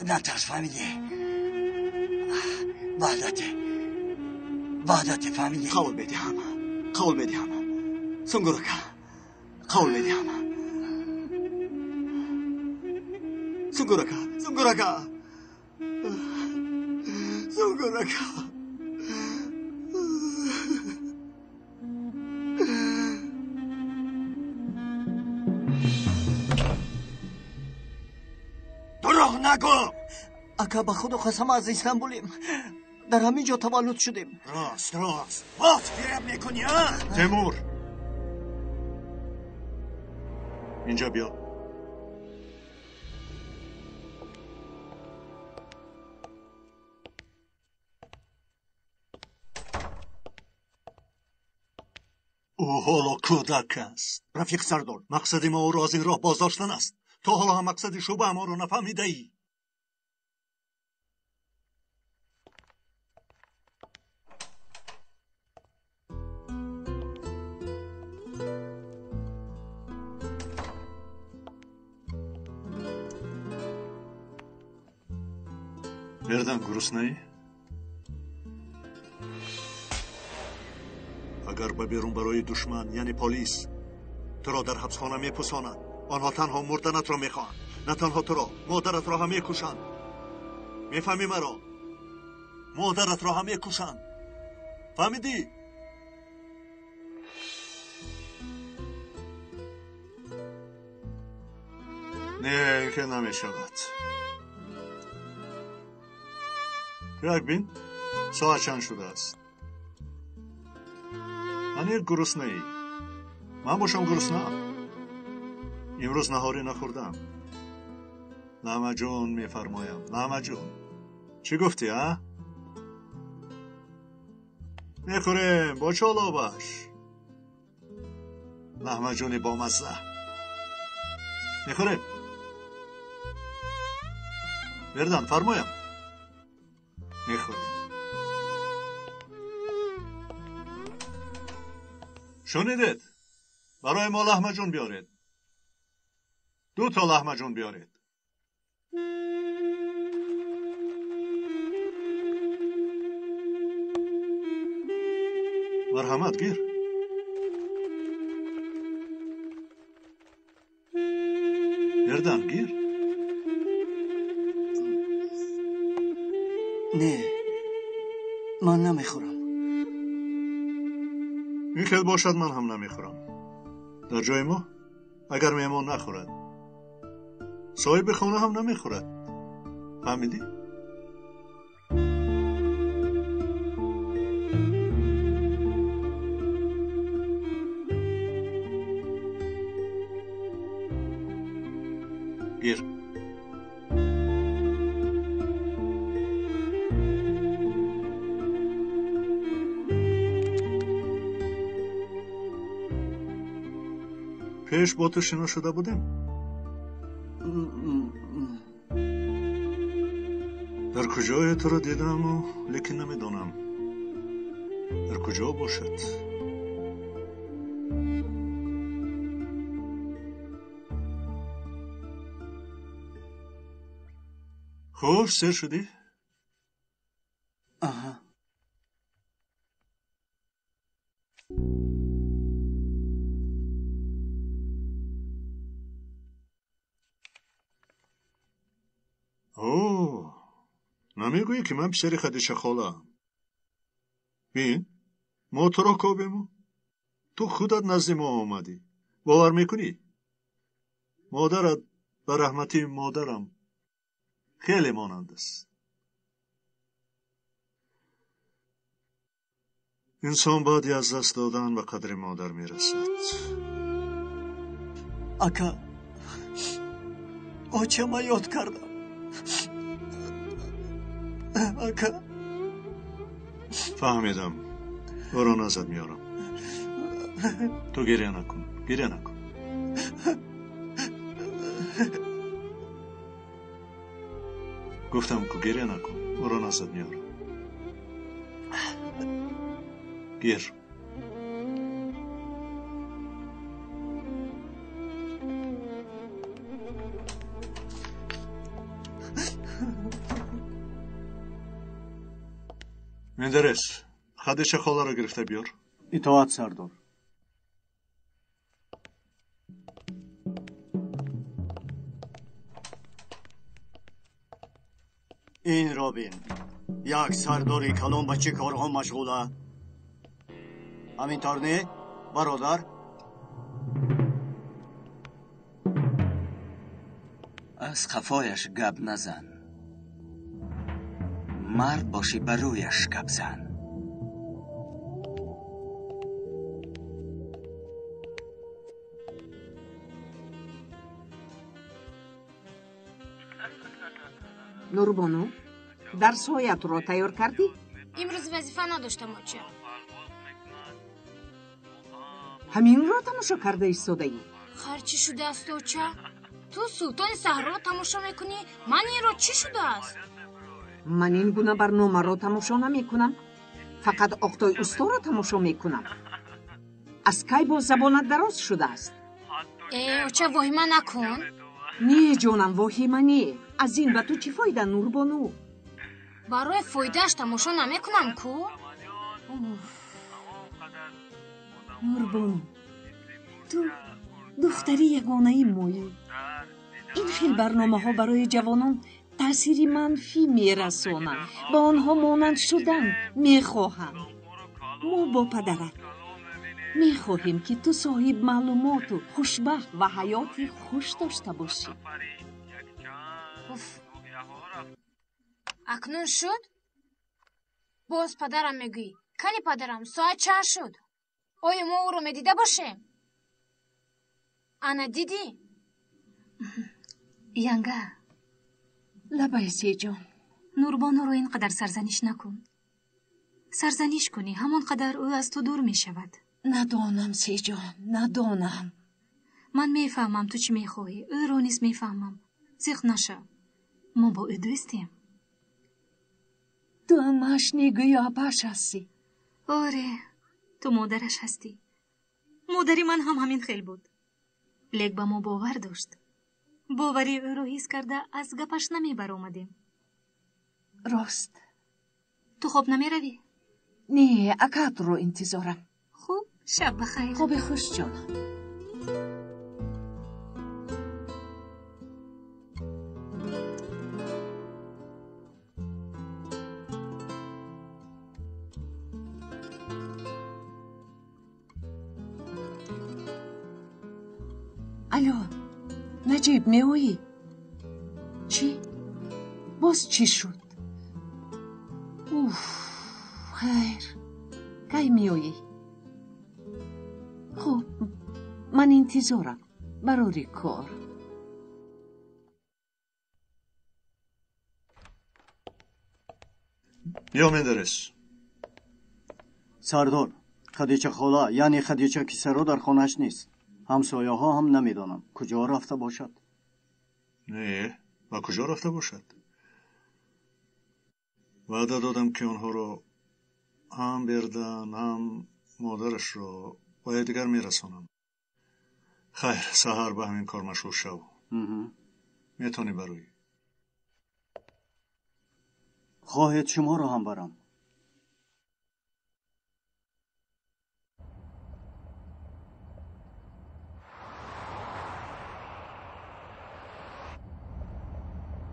نترس، فهمیدی؟ وحدته، وحدته، فهمیدی؟ قول میدهم، قول میدهم سونگورکا، قول میدهم سونگورکا، سونگورکا، سونگورکا. нагӯ. Ака, ба Худо қасам, аз Истанбулем. Дар ҳамин ҷо таваллуд шудем. Рост, рост. Боз фиреб мекунӣ, а? Темур, инҷо биё. Ӯ ҳоло кӯдак аст. Рафиқ сардор, мақсади мо ӯро аз ин роҳ боздоштан аст. То ҳоло ҳам мақсади шӯъбаамонро нафаҳмидаӣ. Бердан, гуруснаӣ? Агар ба берун барои душман, яъне полис, туро дар ҳабсхона мепусонад, онҳо танҳо мурданатро мехоҳанд. На танҳо туро, модаратро ҳам мекушанд. Мефаҳмӣ маро? Модаратро ҳам мекушанд. Фаҳмидӣ? Не, ин хел намешавад. Як бин, соат чанд шудааст? Аниқ гуруснаӣ. Ман бошам гуруснаам. Имрӯз наҳорӣ нахӯрдам. Лаҳмаҷун мефармоям, лаҳмаҷун. Чӣ гуфтӣ, а? Мехӯрем бо чолобаш. Лаҳмаҷуни бомазза. Мехӯрем. Бердан, фармоям. Мехӯрем. Шунидед? Барои мо лаҳмаҷун биёред. Ду то лаҳмаҷун биёред. Марҳамат, гир. Бердан, гир. Не, ман намехӯрам. Ин хел бошад, ман ҳам намехӯрам. Дар ҷои мо агар меҳмон нахӯрад, соҳиби хона ҳам намехӯрад. Фаҳмидӣ? Гир. Пеш бо ту шинос шуда будем? Дар куҷое туро дидаму, лекин намедонам дар куҷо бошад. Хуш, сер шудӣ? Аҳа. О, намегӯӣ, ки ман писари Хадича холаам? Бин, мо туро кобему, ту худат назди мо омадӣ. Бовар мекунӣ? Модарат ба раҳмати модарам хеле монанд аст. Инсон баъди аз даст додан ба қадри модар мерасад. Ака, очама ёд кардам. Ака. Фаҳмидам. Ӯро назад меорам. Ту гиря накун, гиря накун. Гуфтам ку гиря накун, ӯро назад меорам. Гир. Мендерес, Хадича холаро гирифта биёр. Итоат, сардор. Ин робин, як сардори калон ба чӣ корҳо машғула? Ҳамин тавр не, бародар? Аз қафояш гап назан, мард бошӣ ба рӯяш гап зан. Нурбону, дарсҳоятро тайёр кардӣ? Имрӯз вазифа надоштам, оча. Ҳаминро тамошо карда истодаӣ? Хар чӣ шудааст, оча? Ту Султони саҳроро тамошо мекунӣ, ман инро чӣ шудааст? Ман ин гуна барномаро тамошо намекунам. Фақат Оқтои усторо тамошо мекунам. Аз кай боз забонат дароз шудааст? Э, оча, воҳима накун. Не, ҷонам, воҳима не. Аз ин ба ту чӣ фоида, Нурбону? Барои фоидааш тамошо намекунам ку. Нурбону, ту духтари ягонаи моӣ. Ин хел барномаҳо барои ҷавонон таъсири манфӣ мерасонанд, ба онҳо монанд шудан мехоҳанд. Мо бо падарат мехоҳем, ки ту соҳиб маълумоту хушбахт ва ҳаёти хуш дошта бошӣ. Уф, акнун шуд? Боз падарам мегӯӣ. Кани падарам, соат чанд шуд? Оё мо ӯро медида бошем? Ана дидӣ? Янга. Лабай, Сеҷон. Нурбонуро ин қадар сарзаниш накун. Сарзаниш кунӣ, ҳамон қадар ӯ аз ту дур мешавад. Надонам, Сеҷон, надонам. Ман мефаҳмам, ту чӣ мехоҳӣ, ӯро низ мефаҳмам. Зиқ нашав, мо бо ӯ дӯстем. Ту амааш негӯё апааш ҳастӣ. Оре, ту модараш ҳастӣ. Модари ман ҳам ҳамин хел буд, лек ба мо бовар дошт. Бовари ӯро ҳис карда, аз гапаш намебаромадем. Рост. Ту хоб намеравӣ? Не, акаатро интизорам. Хуб, шаб бахайр. Хоби хуш, ҷонам. Алло, Наҷиб, меоӣ? Чӣ? Боз чӣ шуд? Уф, хайр, кай меоӣ? Хуб, ман интизорам. Барори кор. Биё, Мендерес. Сардор, Хадича хола, яъне Хадича кисаро дар хонааш нест. Ҳамсояҳо ҳам намедонам куҷо рафта бошад. Не, ба куҷо рафта бошад? Ваъда додам, ки онҳоро ҳам Бердан, ҳам модарашро ба якдигар мерасонам. Хайр, саҳар ба ҳамин кор машғул шав. Метавонӣ бароӣ. Хоҳед, шуморо ҳам барам?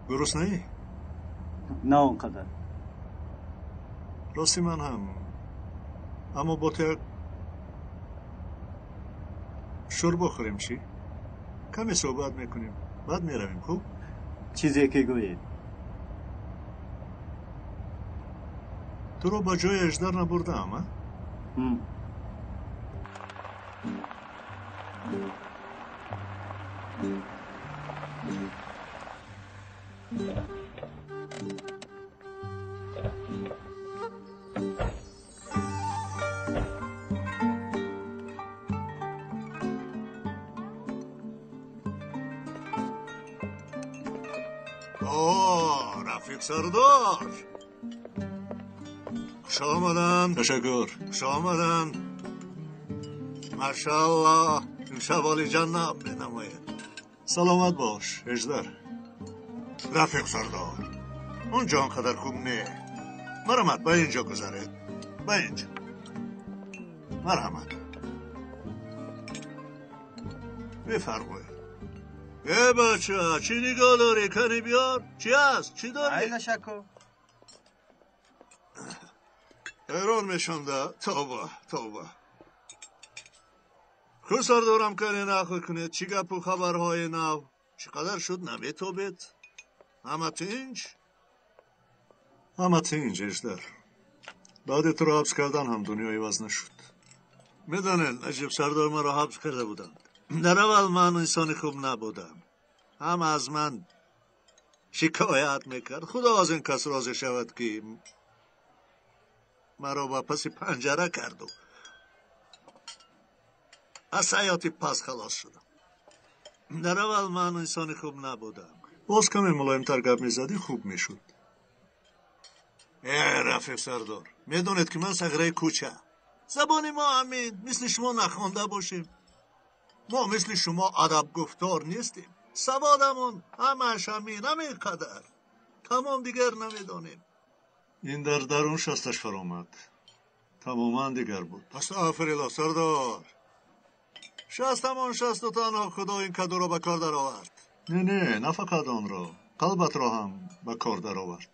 Гуруснаӣ? На он қадар. Рости, ман ҳам, аммо бо ту як шӯрбо хӯрем, чӣ? Каме суҳбат мекунем, баъд меравем, хуб? Чизе ки гӯед. Туро ба ҷои Аждар набурдаам, а? О, рафиқ сардор, хуш омадан. Ташаккур, хуш омадан. Машааллоҳ, имшаб олиҷанноб менамояд. Саломат бош, Эждар. Рафиқ сардор, он ҷо он қадар хуб не. Марҳамат, ба ин ҷо гузаред, ба ин ҷо, марҳамат, бифармоед. Э, бача, чӣ нигоҳ дорӣ? Кани биёр, чӣ аст, чӣ дорӣ? Ай, ҳайрон мешам да. Тавба, тавба. Хуб, сардорам, кане нақл кунед, чӣ гапу хабарҳои нав? Чӣ қадар шуд наметобед? Ҳама тинҷ? Ҳама тинҷ, Эждар. Баъди туро ҳабс кардан ҳам дунё иваз нашуд. Медонед, Наҷиб сардор маро ҳабс карда буданд. Дар аввал ман инсони хуб набудам. Ҳама аз ман шикоят мекард. Худо аз ин кас розӣ шавад, ки маро ба паси панҷара карду аз ҳаёти пас халос шудам. Дар аввал ман инсони хуб набудам. Боз каме мулоимтар гап мезадӣ, хуб мешуд. Э, рафиқ сардор, медонед, ки ман сағираи кӯча. Забони мо ҳамин, мисли шумо нахонда бошем. Мо мисли шумо адабгуфтор нестем. Саводамон ҳамааш ҳамин, ҳамин қадар. Тамом, дигар намедонем. Ин дар дарун шасташ фаромад. Тамоман дигар буд. Астағфируллоҳ, сардор. Шастамон шасту танҳо Худо ин кадуро ба кор даровард. Не, не, на фақат онро, қалбатро ҳам ба кор даровард.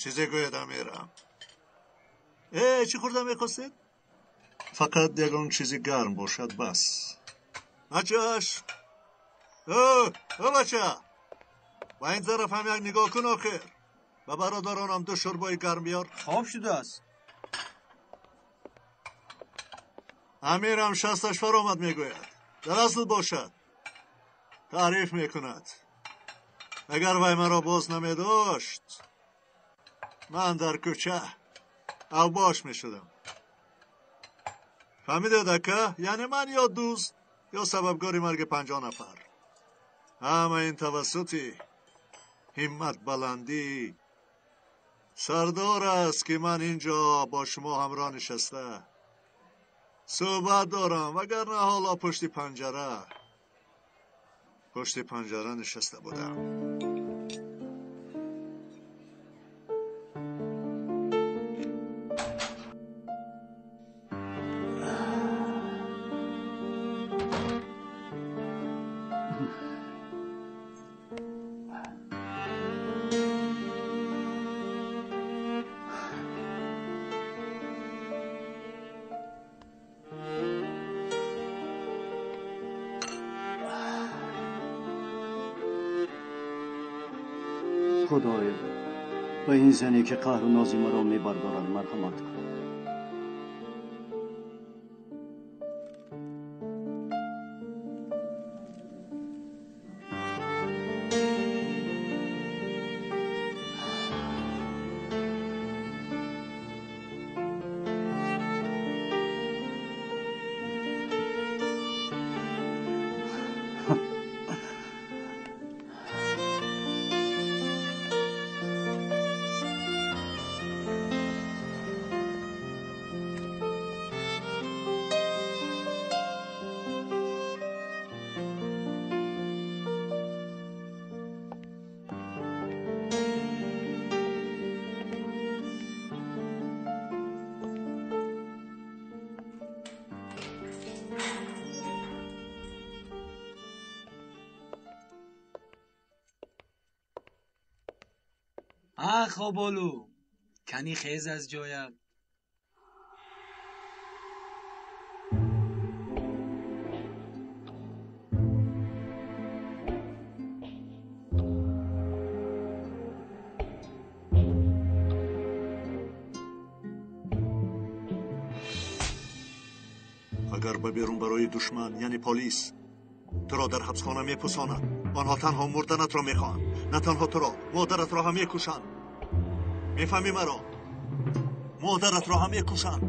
Чизе гӯяд, амирам. Э, чӣ хӯрда мехостед? Фақат ягон чизи гарм бошад, бас. Бачаш! Ӯ, ӯ бача! Ба ин тараф ҳам як нигоҳ кун охир. Ба бародаронам ду шӯрбои гарм биёр. Хоб шудааст. Амирам шасташ фаромад мегӯяд. Дар асл бошад. Таъриф мекунад. Агар вай маро боз намедошт, ман дар кӯча авбош мешудам. Фаҳмидед, ака? Яъне ман ё дузд, ё сабабгори марги 50 нафар. Ҳама ин тавассути ҳимматбаландӣ сардор аст, ки ман ин ҷо бо шумо ҳамроҳ нишаста суҳбат дорам, вагарна ҳоло пушти панҷара нишаста будам. Худоё, ба ин зане, ки қаҳру нози маро мебардорад, марҳамат кун. А, хоболу, кани хез аз ҷоят. Агар ба берун барои душман, яъне полис туро дар ҳабсхона мепусонад. Онҳо танҳо мурданатро мехоҳанд. На танҳо туро, модаратро ҳам мекушанд. Мефаҳмӣ маро? Модаратро ҳам мекушанд,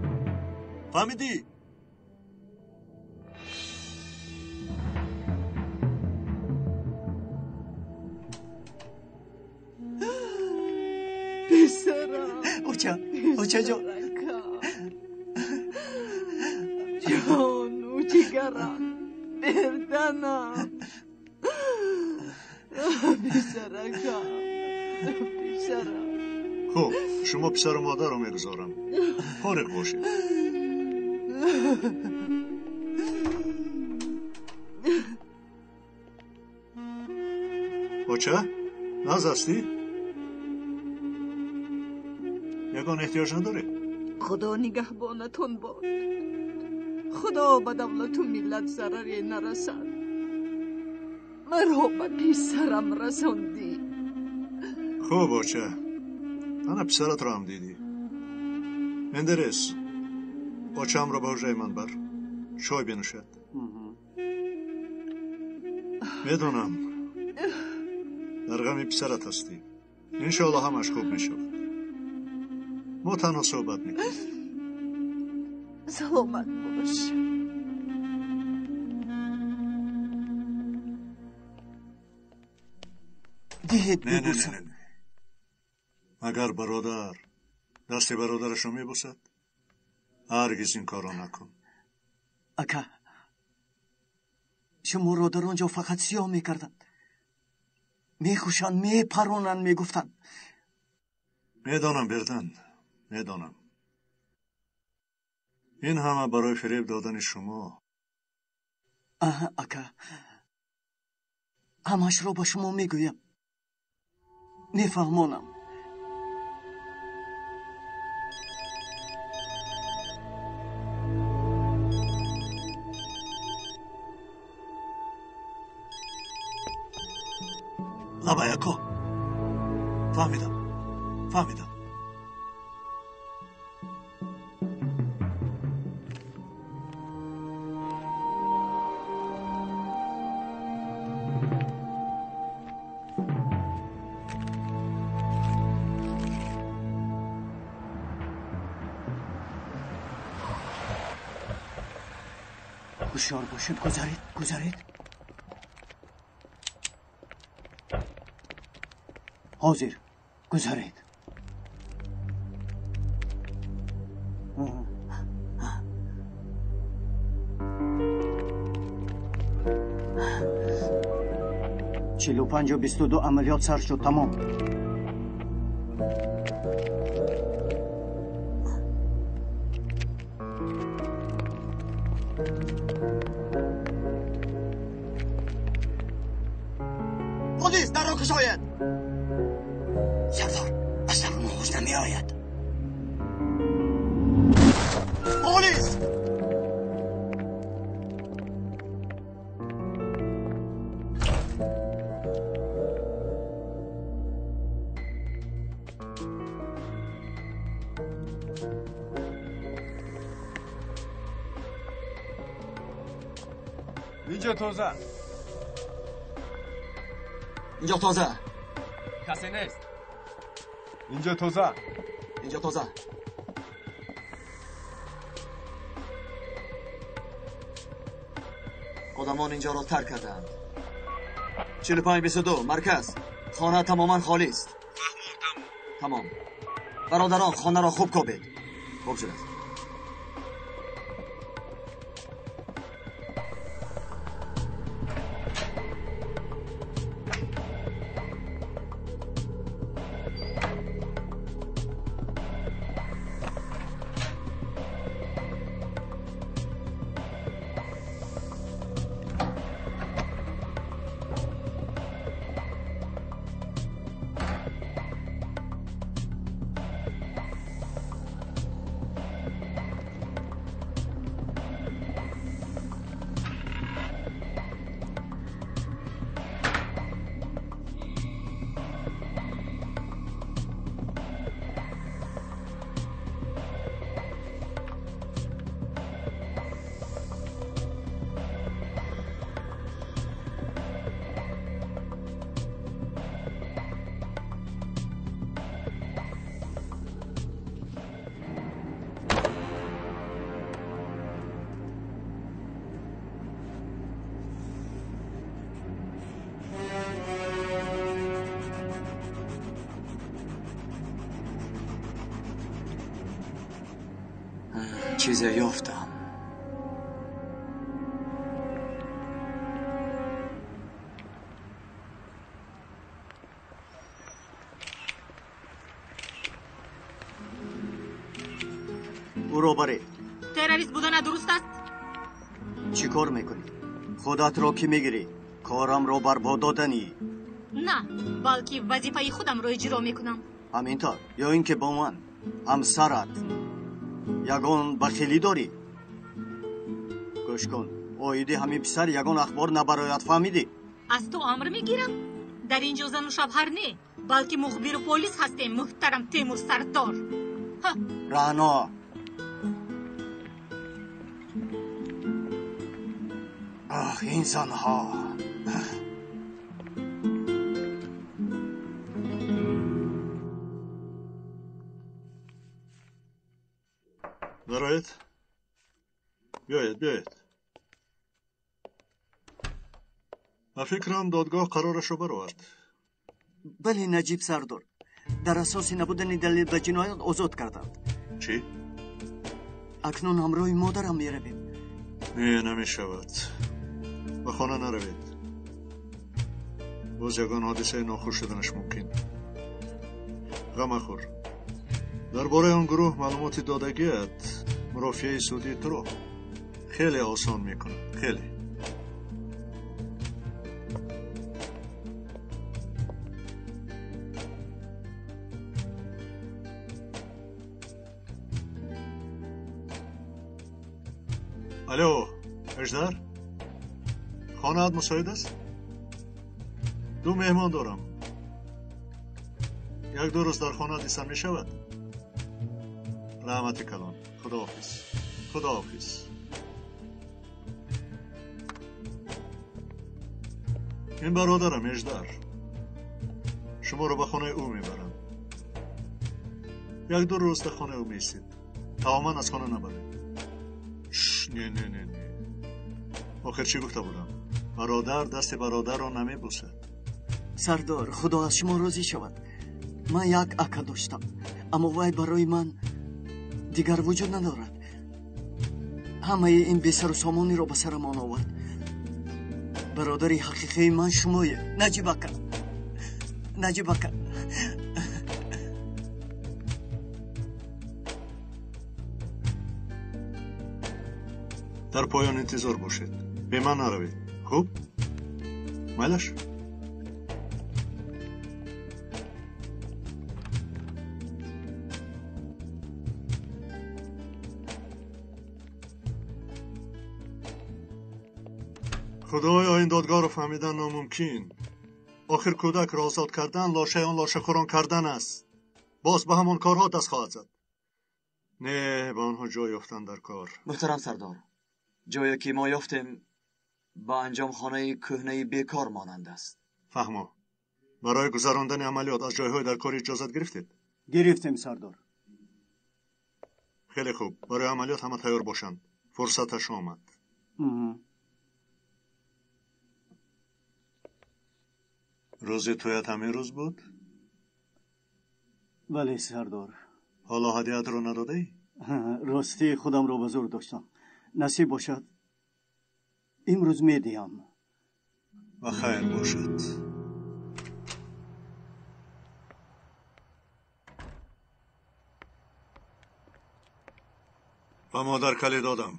фаҳмидӣ? Писарам. Оча, очаҷон. Ҷону ҷигарам, берданам, писаракам, писарам. Хуб, шумо писару модарро мегузорам, фориғ бошед. Оча, нағз ҳастӣ? Ягон эҳтиёҷ надоред? Худо нигаҳбонатон бод. Худо ба давлату миллат зараре нарасад. Маро ба писарам расондӣ. Хуб, оча, ана писаратро ҳам дидӣ. Мендерес, очаамро ба ҳуҷраи ман бар, чой бинӯшад. Медонам, дар ғами писарат ҳастӣ. Иншоалло ҳамаш хуб мешавад. Мо танҳо суҳбат мекунем. Саломат бош. Диҳед Не, не, не, бибӯсам. не, не. Магар бародар дасти бародарашро мебӯсад? Ҳаргиз ин корро накун. Ака, шуморо дар он ҷо фақат сиёҳ мекарданд, мекушанд, мепаронанд, мегуфтанд. Медонам, Бердан, медонам. Ин ҳама барои фиреб додани шумо. Аҳа, ака, ҳамашро ба шумо мегӯям, мефаҳмонам. Лабай, ако, фаҳмидам, фаҳмидам. Ҳушёр бошед, гузаред, гузаред. Ҳозир гузаред. 45-22 амалиёт сар шуд, тамом. Полис, дарро кушоед! Сардор, аз дарун ҳуҷра меояд. Полис! Инҷо тоза. Инҷо тоза. Касе нест. Инҷо тоза. Инҷо тоза. Одамон инҷоро тарк карданд. 45-22 марказ. Хона тамоман холист. Тамом. Бародарон, хонаро хуб кобед. Хуб шудааст. Чизе ёфтам. Ӯро баред. Террорист будана дуруст аст? Чӣ кор мекунӣ? Худатро кӣ мегирӣ? Корамро барбод доданӣ? На, балки вазифаи худамро иҷро мекунам. Ҳамин тавр, ё ин ки бо ман ҳамсарат ягон бахилӣ дорӣ? Гӯш кун, оиди ҳамин писар ягон ахбор набарояд, фаҳмидӣ? Аз ту амр мегирам? Дар ин ҷо зану шавҳар не, балки мухбиру полис ҳастем, муҳтарам Темур Сардор. Рано! Ах, ин занҳо! Дароед. Биёед, биёед. Ба фикрам додгоҳ қарорашро баровард. Бале, Наҷиб Сардор. Дар асоси набудани далел ба ҷиноят озод карданд. Чӣ? Акнун ҳамроҳи модарам меравем. Не, намешавад. Ба хона наравед. Боз ягон ҳодисаи нохуш шуданаш мумкин. Ғам махӯр. Дар бораи он гурӯҳ маълумоти додагият мурофиаи судии туро хеле осон мекунад. Хеле. Алло, Эждар? Хонаат мусоид аст? Ду меҳмон дорам. Як-ду рӯз дар хона дистан мешавад? Раҳмати калон. Худоҳофиз. Худоҳофиз. Ин бародарам Эждар. Шуморо ба хонаи ӯ мебарам. Як-ду рӯз дар хонаи ӯ меистед. Тамоман аз хона набаред. Не, не, не, не. Охир чӣ гуфта будам? Бародар дасти бародарро намебусад. Сардор, худо аз шумо розӣ шавад. Ман як ака доштам, аммо вай барои ман дигар вуҷуд надорад. Ҳамаи ин бесару сомониро ба сарамон овард. Бародари ҳақиқии ман шумоед, Наҷиб ака. Наҷиб ака. Дар поён интизор бошед. Бе ман наравед. Хуб? Майлаш? Худоё, ин додгоҳро фаҳмидан номумкин. Охир кӯдакро озод кардан лошаи он лошахӯрон кардан аст. Боз ба ҳамон корҳо даст хоҳад зад. Не, ба онҳо ҷой ёфтан дар кор. Муҳтарам Сардор, ҷое ки мо ёфтем ба анҷомхонаи кӯҳнаи бекор монанд аст. Фаҳмо. Барои гузарондани амалиёт аз ҷойҳои дар кор иҷозат гирифтед? Гирифтем, Сардор. Хеле хуб. Барои амалиёт ҳама тайёр бошанд. Фурсаташ омад. Рӯзи тӯят ҳамин рӯз буд? Бале, Сардор. Ҳоло ҳадиятро надодаӣ? Ростӣ худамро ба зур доштам. Насиб бошад, имрӯз медиҳам. Ба хайр бошад. Ба модар калид додам.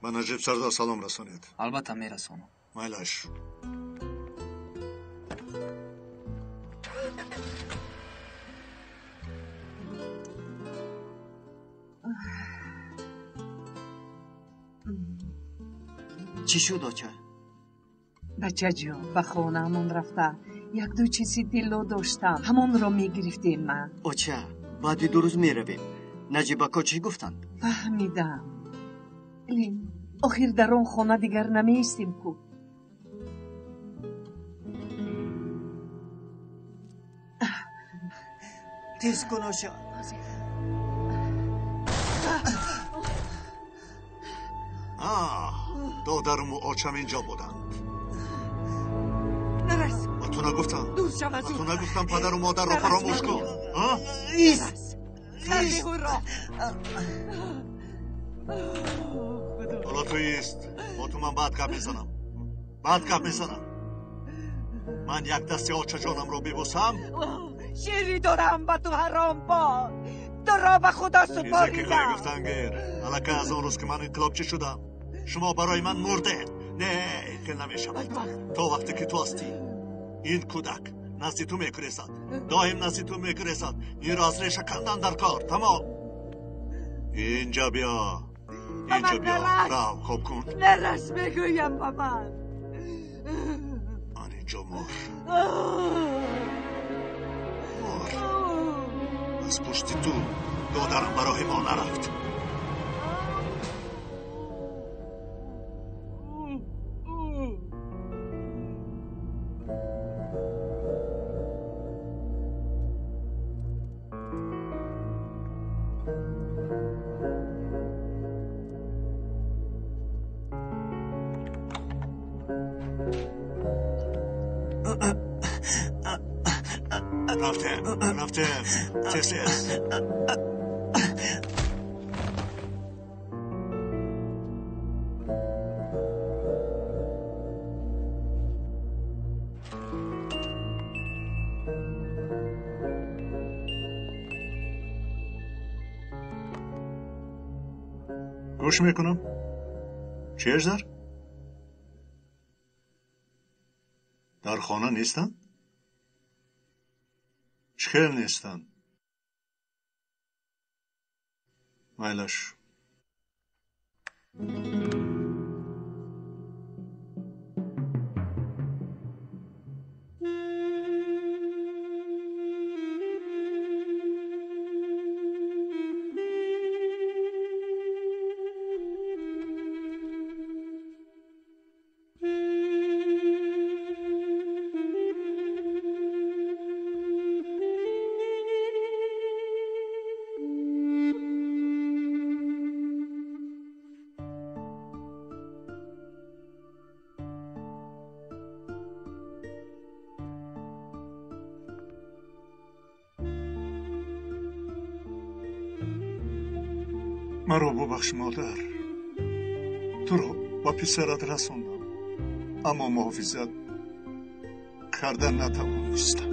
Ба Наҷиб Сардор салом расонед. Албатта мерасонам. Майлаш. Чӣ шуд, оча? Бачаҷон, ба хонаамон рафта як-ду чизи тилло доштам, ҳамонро мегирифтем ман. Оча, баъди ду рӯз меравем. Наҷиб ако чӣ гуфтанд? Фаҳмидам. Лин, охир дар он хона дигар намеистем ку. Тез кун, оча. Додаруму очам инҷо буданд. Нарас. Ба ту нагуфтам. Дур шав аз Ба ту нагуфтам падару модарро фаромӯш кун. Ист. Ҳоло ту ист. Бо ту ман баъд гап мезанам. Баъд гап мезанам. Ман як дасти очаҷонамро бибусам. Шири дорам ба ту ҳаром бод. Туро ба худо Чизе ки супоридам. хоҳӣ гуфтан гир. Аллакай аз он рӯз ки ман инқилобчӣ шудам, шумо барои ман мурдед. Не, ин хел намешавад. То вақте ки ту ҳастӣ, ин кӯдак назди ту мекурезад. Доим назди ту мекурезад. Инро аз реша кандан дар кор. Тамом. Инҷа биё. Инҷа биё. Нарас. Рав, хоб кун. Нарас мегӯям ба ман. ҷо мор. Мор. Аз пушти ту додарам ба роҳи мо нарафт. Рафтем, тез-тез. Гӯш мекунам. Чӣ, Эждар? Дар хона нестанд? Чӣ хел нестанд? Майлаш. Маро бубахш, модар. Туро ба писарат расондам, аммо муҳофизат карда натавонистам.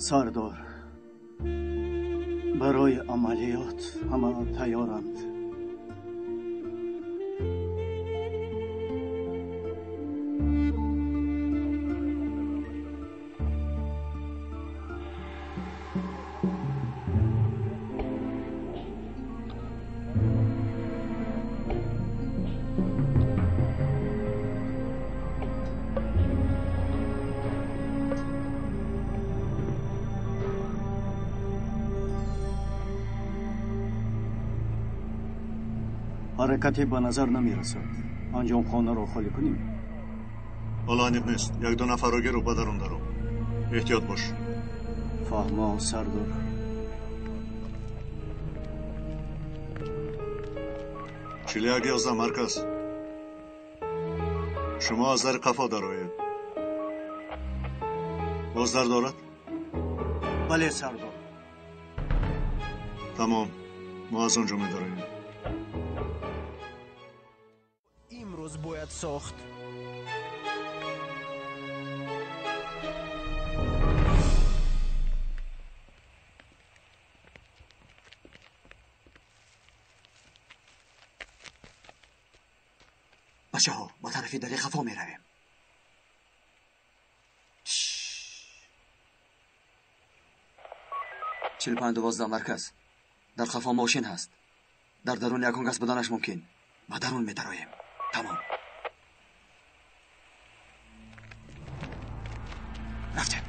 Сардор, барои амалиёт ҳама тайёранд. Ҳаракате ба назар намерасад. Анҷом хонаро холӣ кунем. Ҳоло аниқ нест. Як-ду нафарро гиру ба дарун даро. Эҳтиёт бош. Фаҳмо, сардор. 41-11 марказ. Шумо аз дари қафо дароед. Боз дар дорад? Бале, сардор. Тамом. Мо аз он ҷо медароем. Имрӯз бояд сохт. Бачаҳо, ба тарафи дари хафо меравем. 45-12 марказ. Дар хафо мошин ҳаст. Дар дарун ягон кас буданаш мумкин. Ба дарун медароем. Тамом. Рафтем.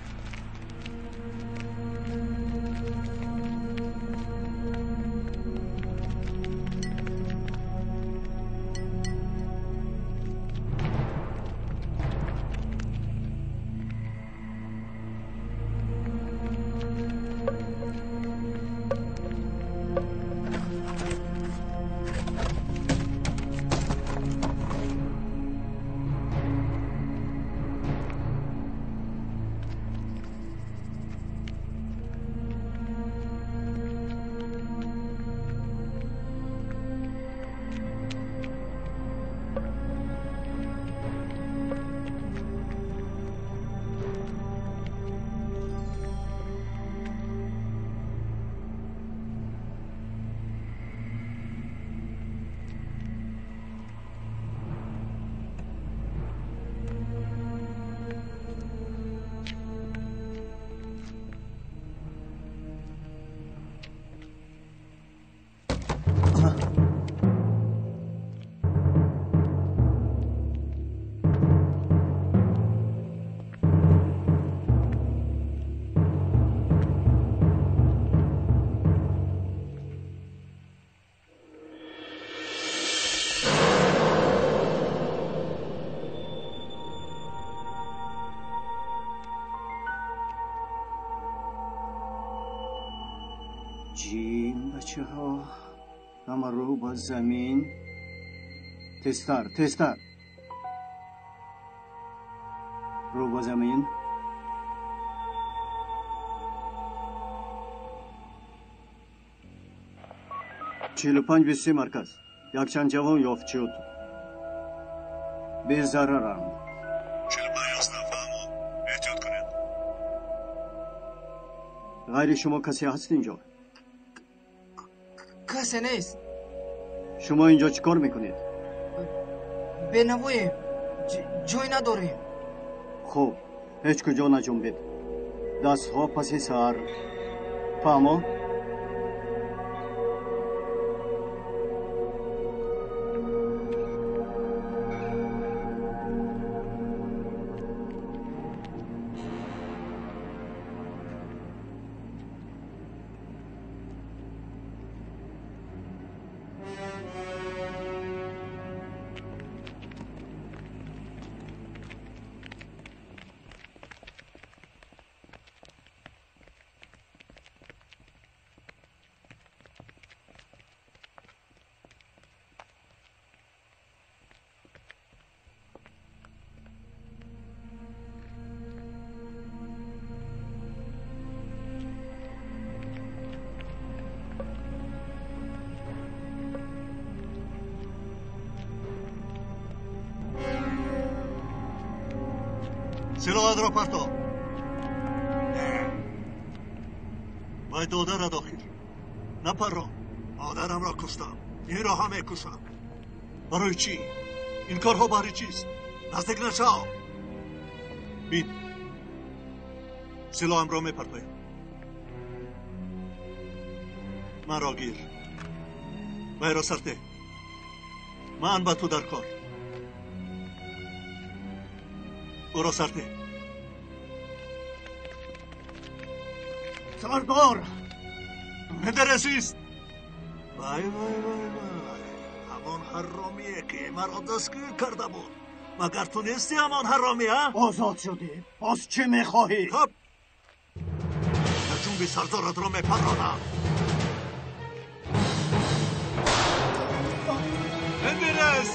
Ҷим, бачаҳо, ҳама рӯ ба замин. Тезтар, тезтар. Рӯ ба замин. 45-23 марказ. Якчанд ҷавон ёфт шуд. Безараранд. 45-11 фаҳмо. Эҳтиёт кунед. Ғайри шумо касе ҳаст инҷо? Касе нест. Шумо инҷо чӣ кор мекунед? Бенавоем. Ҷой надорем. Хуб, ҳеҷ куҷо наҷунбед. Дастҳо паси сар. Фаҳмо? Силоҳатро партоб. Вай додарат охир. Напаррон. Модарамро куштам. Инро ҳам мекушам. Барои чӣ? Ин корҳо баҳри чист? Наздик нашав. Бин. Силоҳамро мепартоям. Манро гир. Вайро сарте. Ман ба ту дар кор. Ӯро сарте. Сардор! Мендересист! Вай, вай, вай, вай. Ҳамон ҳаромие ки маро дастгир карда буд. Магар ту нести ҳамон ҳаромӣ, а? Озод шудӣ. Боз чӣ мехоҳӣ? Хуб. Дар ҷунби сардоратро мепарронам. Мендерес!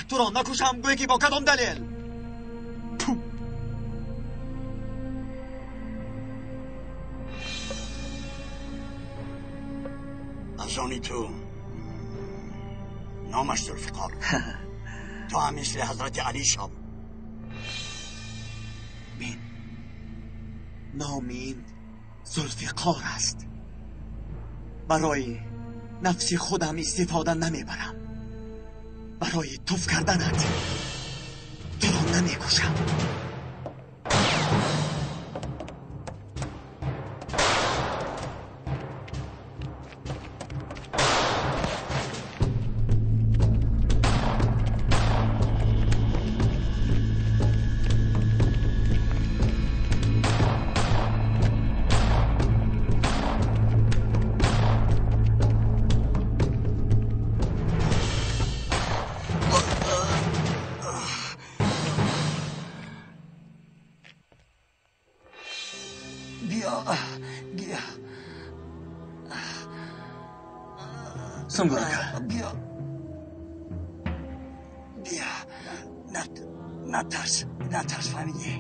Туро накушам, гӯе ки бо кадом далел? Аз они ту номаш Зулфиқор. Ту ҳам мисли ҳазрати Алӣ шав. Бин, номи ин Зулфиқор аст. Барои нафси худам истифода намебарам. Барои туф карданат туро намекушам. Сунгурака. Биё. Биё. Натарс, натарс, фаҳмидӣ?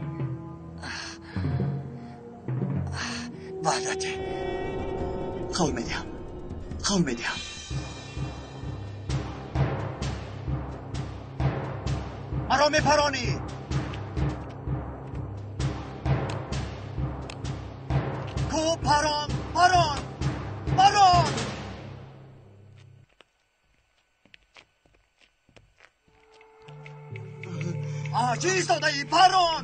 Ваъдате. Қавл медиҳам. Қавл медиҳам. Маро мепаронӣ. Ку парон, парон, парон! Чӣ истодаӣ? Парон!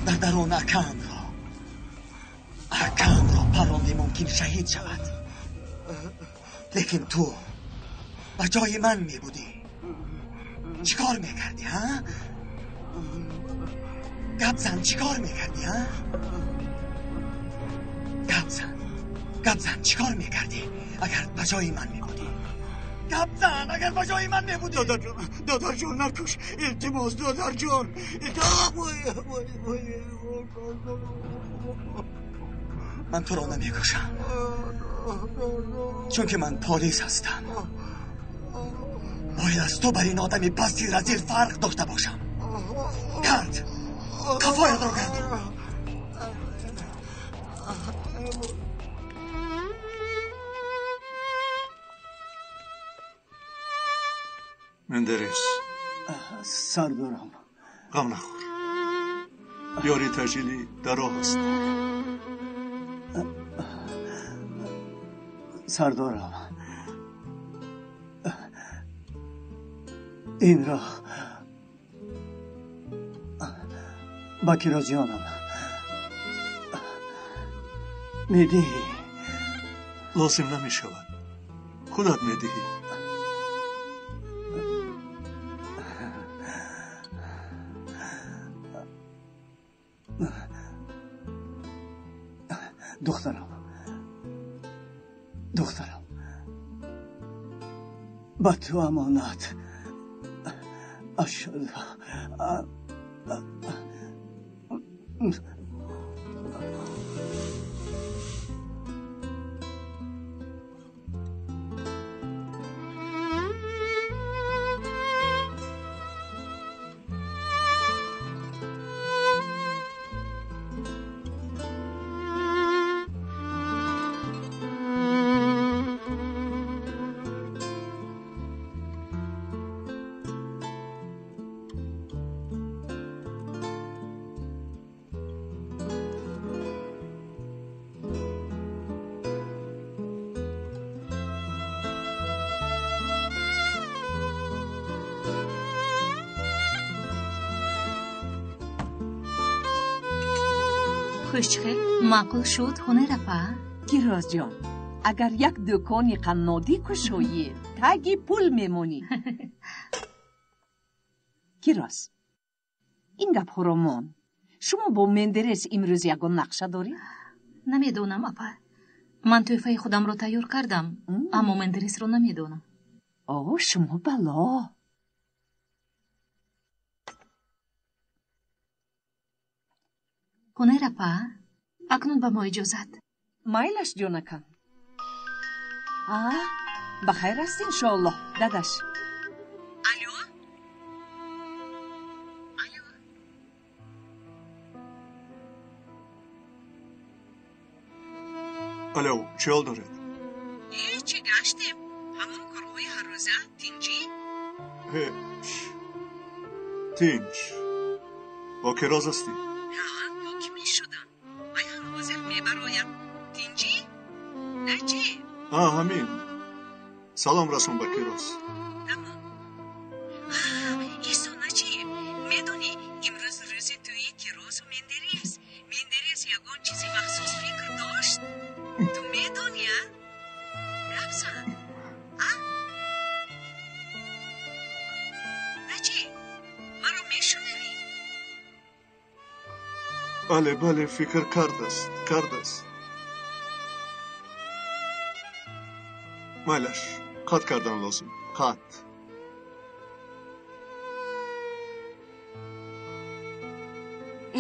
Дар дарун акамро парондӣ, мумкин шаҳид шавад. Лекин ту ба ҷои ман мебудӣ чӣ кор мекардӣ, ҳа? Гап зан, чӣ кор мекардӣ, ҳа? Гап зан, гап зан, чӣ кор мекардӣ агар ба ҷои ман мебудӣ? Гап зан, агар ба ҷои ман мебудӣ. Додарҷон, додарҷон, накуш, илтимос, додарҷон. Ман туро намекушам, чунки ман полис ҳастам. Бояд аз ту бар ин одами пасти разил фарқ дошта бошам. Гард, қафоятро гард. Мендерес. Сардорам. Ғам нахӯр. Ёри таъҷилӣ дар роҳ аст. Сардорам, инро ба Кирозҷонам медиҳӣ? Лозим намешавад, худат медиҳӣ. Духтарам, духтарам, ба ту амонат. Ашҳаду Хушчхел маъқул шуд, Ҳунайрафа? Кирозҷон, агар як дукони қаннодӣ кушоӣ, таги пул мемонӣ. Кироз, ин гапҳоро мон. Шумо бо Мендерес имрӯз ягон нақша доред? Намедонам, апа. Ман тӯҳфаи худамро тайёр кардам, аммо Мендересро намедонам. О, шумо бало. Ҳунайрафа, акнун ба мо иҷозат. Майлаш, ҷонакам. А, ба хайр аст, иншоаллоҳ, дадаш. Алё? Алё? Алё, чӣ ҳол доред? Э, чӣ гаштем? Ҳамон корҳои ҳаррӯза, тинҷӣ? Ҳеч. Тинҷ. Бо Кироз ҳастӣ? Мешудам. Вай ҳам ҳозир мебароям. Тинҷӣ? На чӣ? А, ҳамин. Салом расон ба Кироз. Тамом. Исо, на чӣ? Медонӣ, имрӯз рӯзи тӯи Кирозу Мендерес. Мендерес ягон чизи махсус фикр дошт? Ту медонӣ, а? Гап зан. А? На чӣ? Маро мешунавӣ? Бале, бале, фикр кардааст, кардааст. Майлаш, қатъ кардан лозим, қатъ.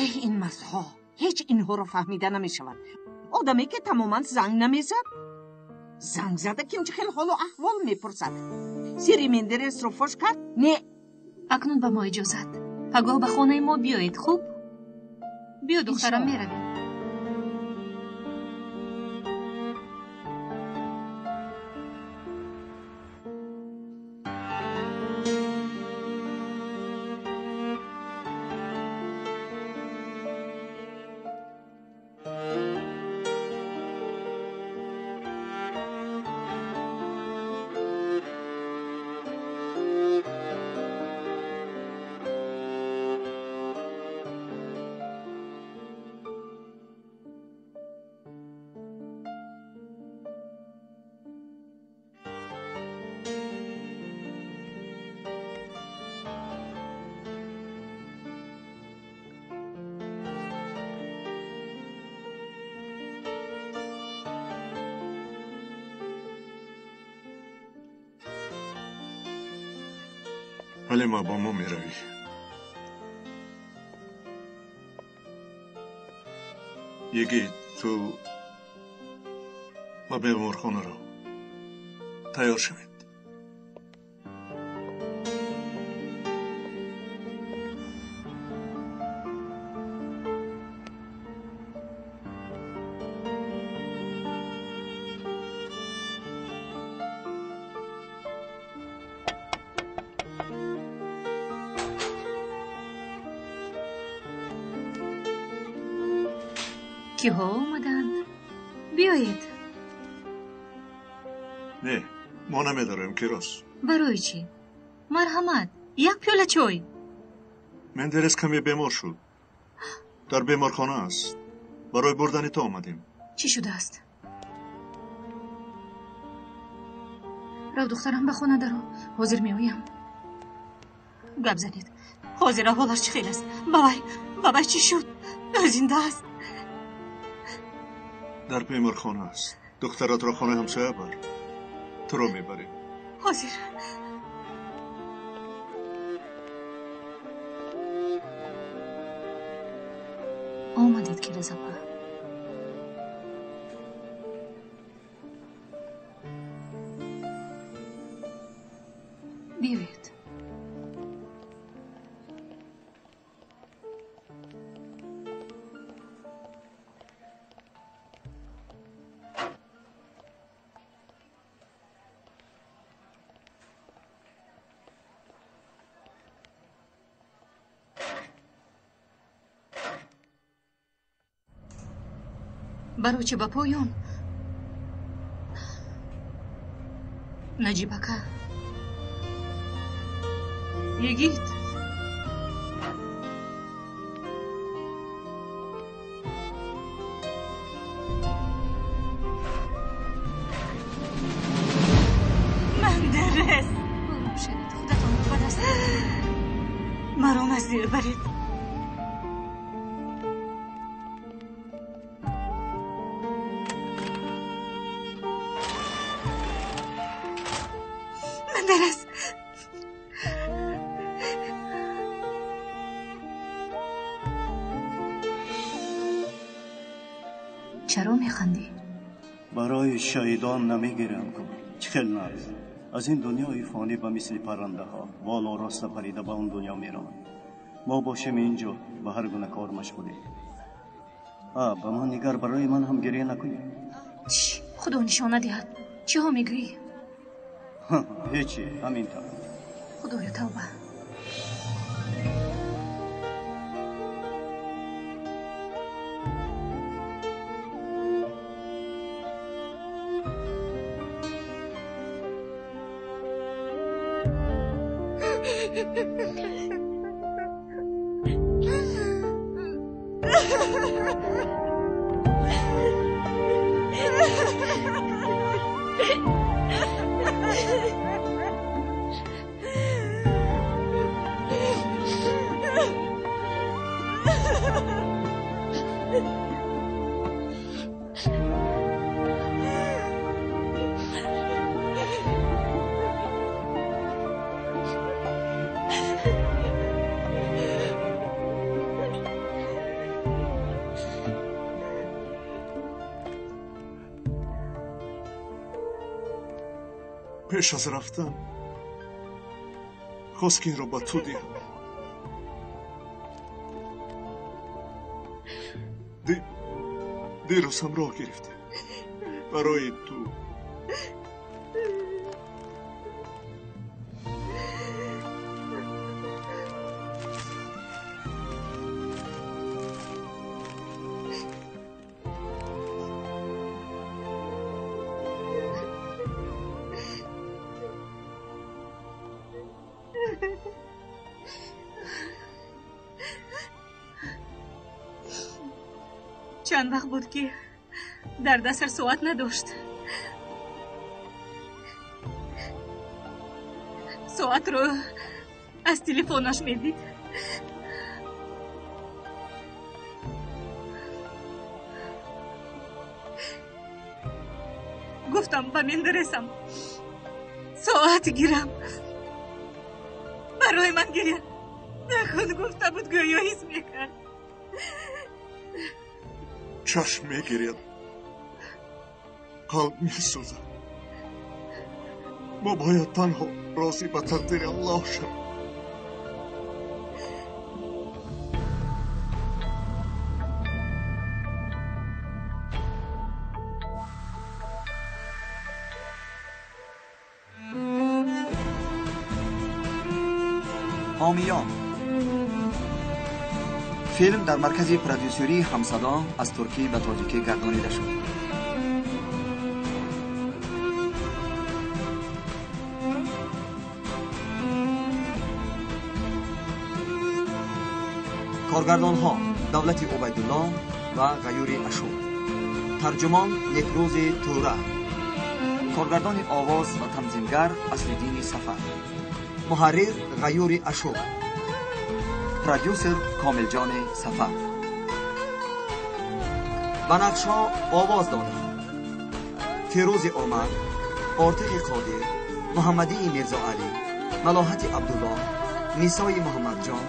Эҳ, ин мастҳо, ҳеҷ инҳоро фаҳмида намешавад. Одаме ки тамоман занг намезад, занг зада ким чӣ хел ҳолу аҳвол мепурсад. Сири Мендересро фош кард? Не. Акнун ба мо иҷозат. Пагоҳ ба хонаи мо биёед, хуб? Биё, духтарам, меравем. Ҳалима, бо мо меравӣ. Йигит, ту ба беморхона рав. Тайёр шавед. Киҳо омаданд? Биёед. Не, мо намедорем, Кирос. Барои чӣ? Марҳамат, як пиёла чой. Мендерес каме бемор шуд. Дар беморхона аст. Барои бурдани ту омадем. Чӣ шудааст? Рав, духтарам, ба хона даро. Ҳозир меоям. Гап занед. Ҳозир аҳволаш чӣ хел аст? Бабай, бабай чӣ шуд? Зинда аст? Дар беморхона аст. Духтаратро хонаи ҳамсоя бар. Туро мебарем. Ҳозир. Омадед, Кирозапа. Биёед. Барои чӣ ба поён? Наҷибака. Йигит. Мандерес. Ором шавед, худатонро ба даст маро назир баред. Мандерес. Чаро механдӣ? Барои шаҳидон намегирам ку. Чӣ хел нағз. Аз ин дунёи фонӣ ба мисли паррандаҳо боло роста парида ба он дунё мераванд. Мо бошем инҷо ба ҳар гуна кор машғулем. Ба ман нигар, барои ман ҳам гиря накунӣ. Чӣ? Худо нишона диҳад. Чиҳо мегӯӣ? Ҳечи, ҳамин тавр. Худоё, тавба. Пеш аз рафтан хост ки инро ба ту диҳам. Дирӯз ҳамроҳ гирифтем барои ту. Чанд вақт буд, ки дар дасташ соат надошт. Соатро аз телефонаш медид. Гуфтам ба Мендересам соат гирам. Барои ман гиря накун гуфта буд, гӯё ҳис мекард. Чашм мегиряд, қалб месӯзад. Мо бояд танҳо розӣ ба тақдири Аллоҳ шавем. ҳомиён. Филм дар маркази продюсерии Ҳамсадо аз туркӣ ба тоҷикӣ гардонида шуд. Коргардонҳо Давлати Убайдулло ва Ғаюри Ашур, тарҷумон Некрӯзи Тӯра, коргардони овоз ва танзимгар Аслиддини Сафар, муҳаррир Ғаюри Ашур, продюсер Комилҷони Сафар. Ба нақшҳо овоз доданд Фирӯзи Омар, Ортиқи Қодир, Муҳаммадии Мирзоалӣ, Малоҳати Абдулло, Нисои Муҳаммадҷон,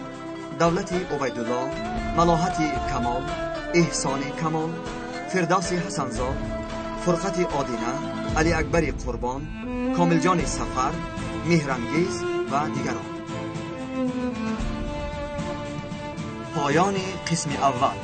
Давлати Убайдулло, Малоҳати Камол, Эҳсони Камол, Фирдавси Ҳасанзод, Фурқати Одина, Алиакбари Қурбон, Комилҷони Сафар, Меҳрангез ва дигарон. Поёни қисми аввал.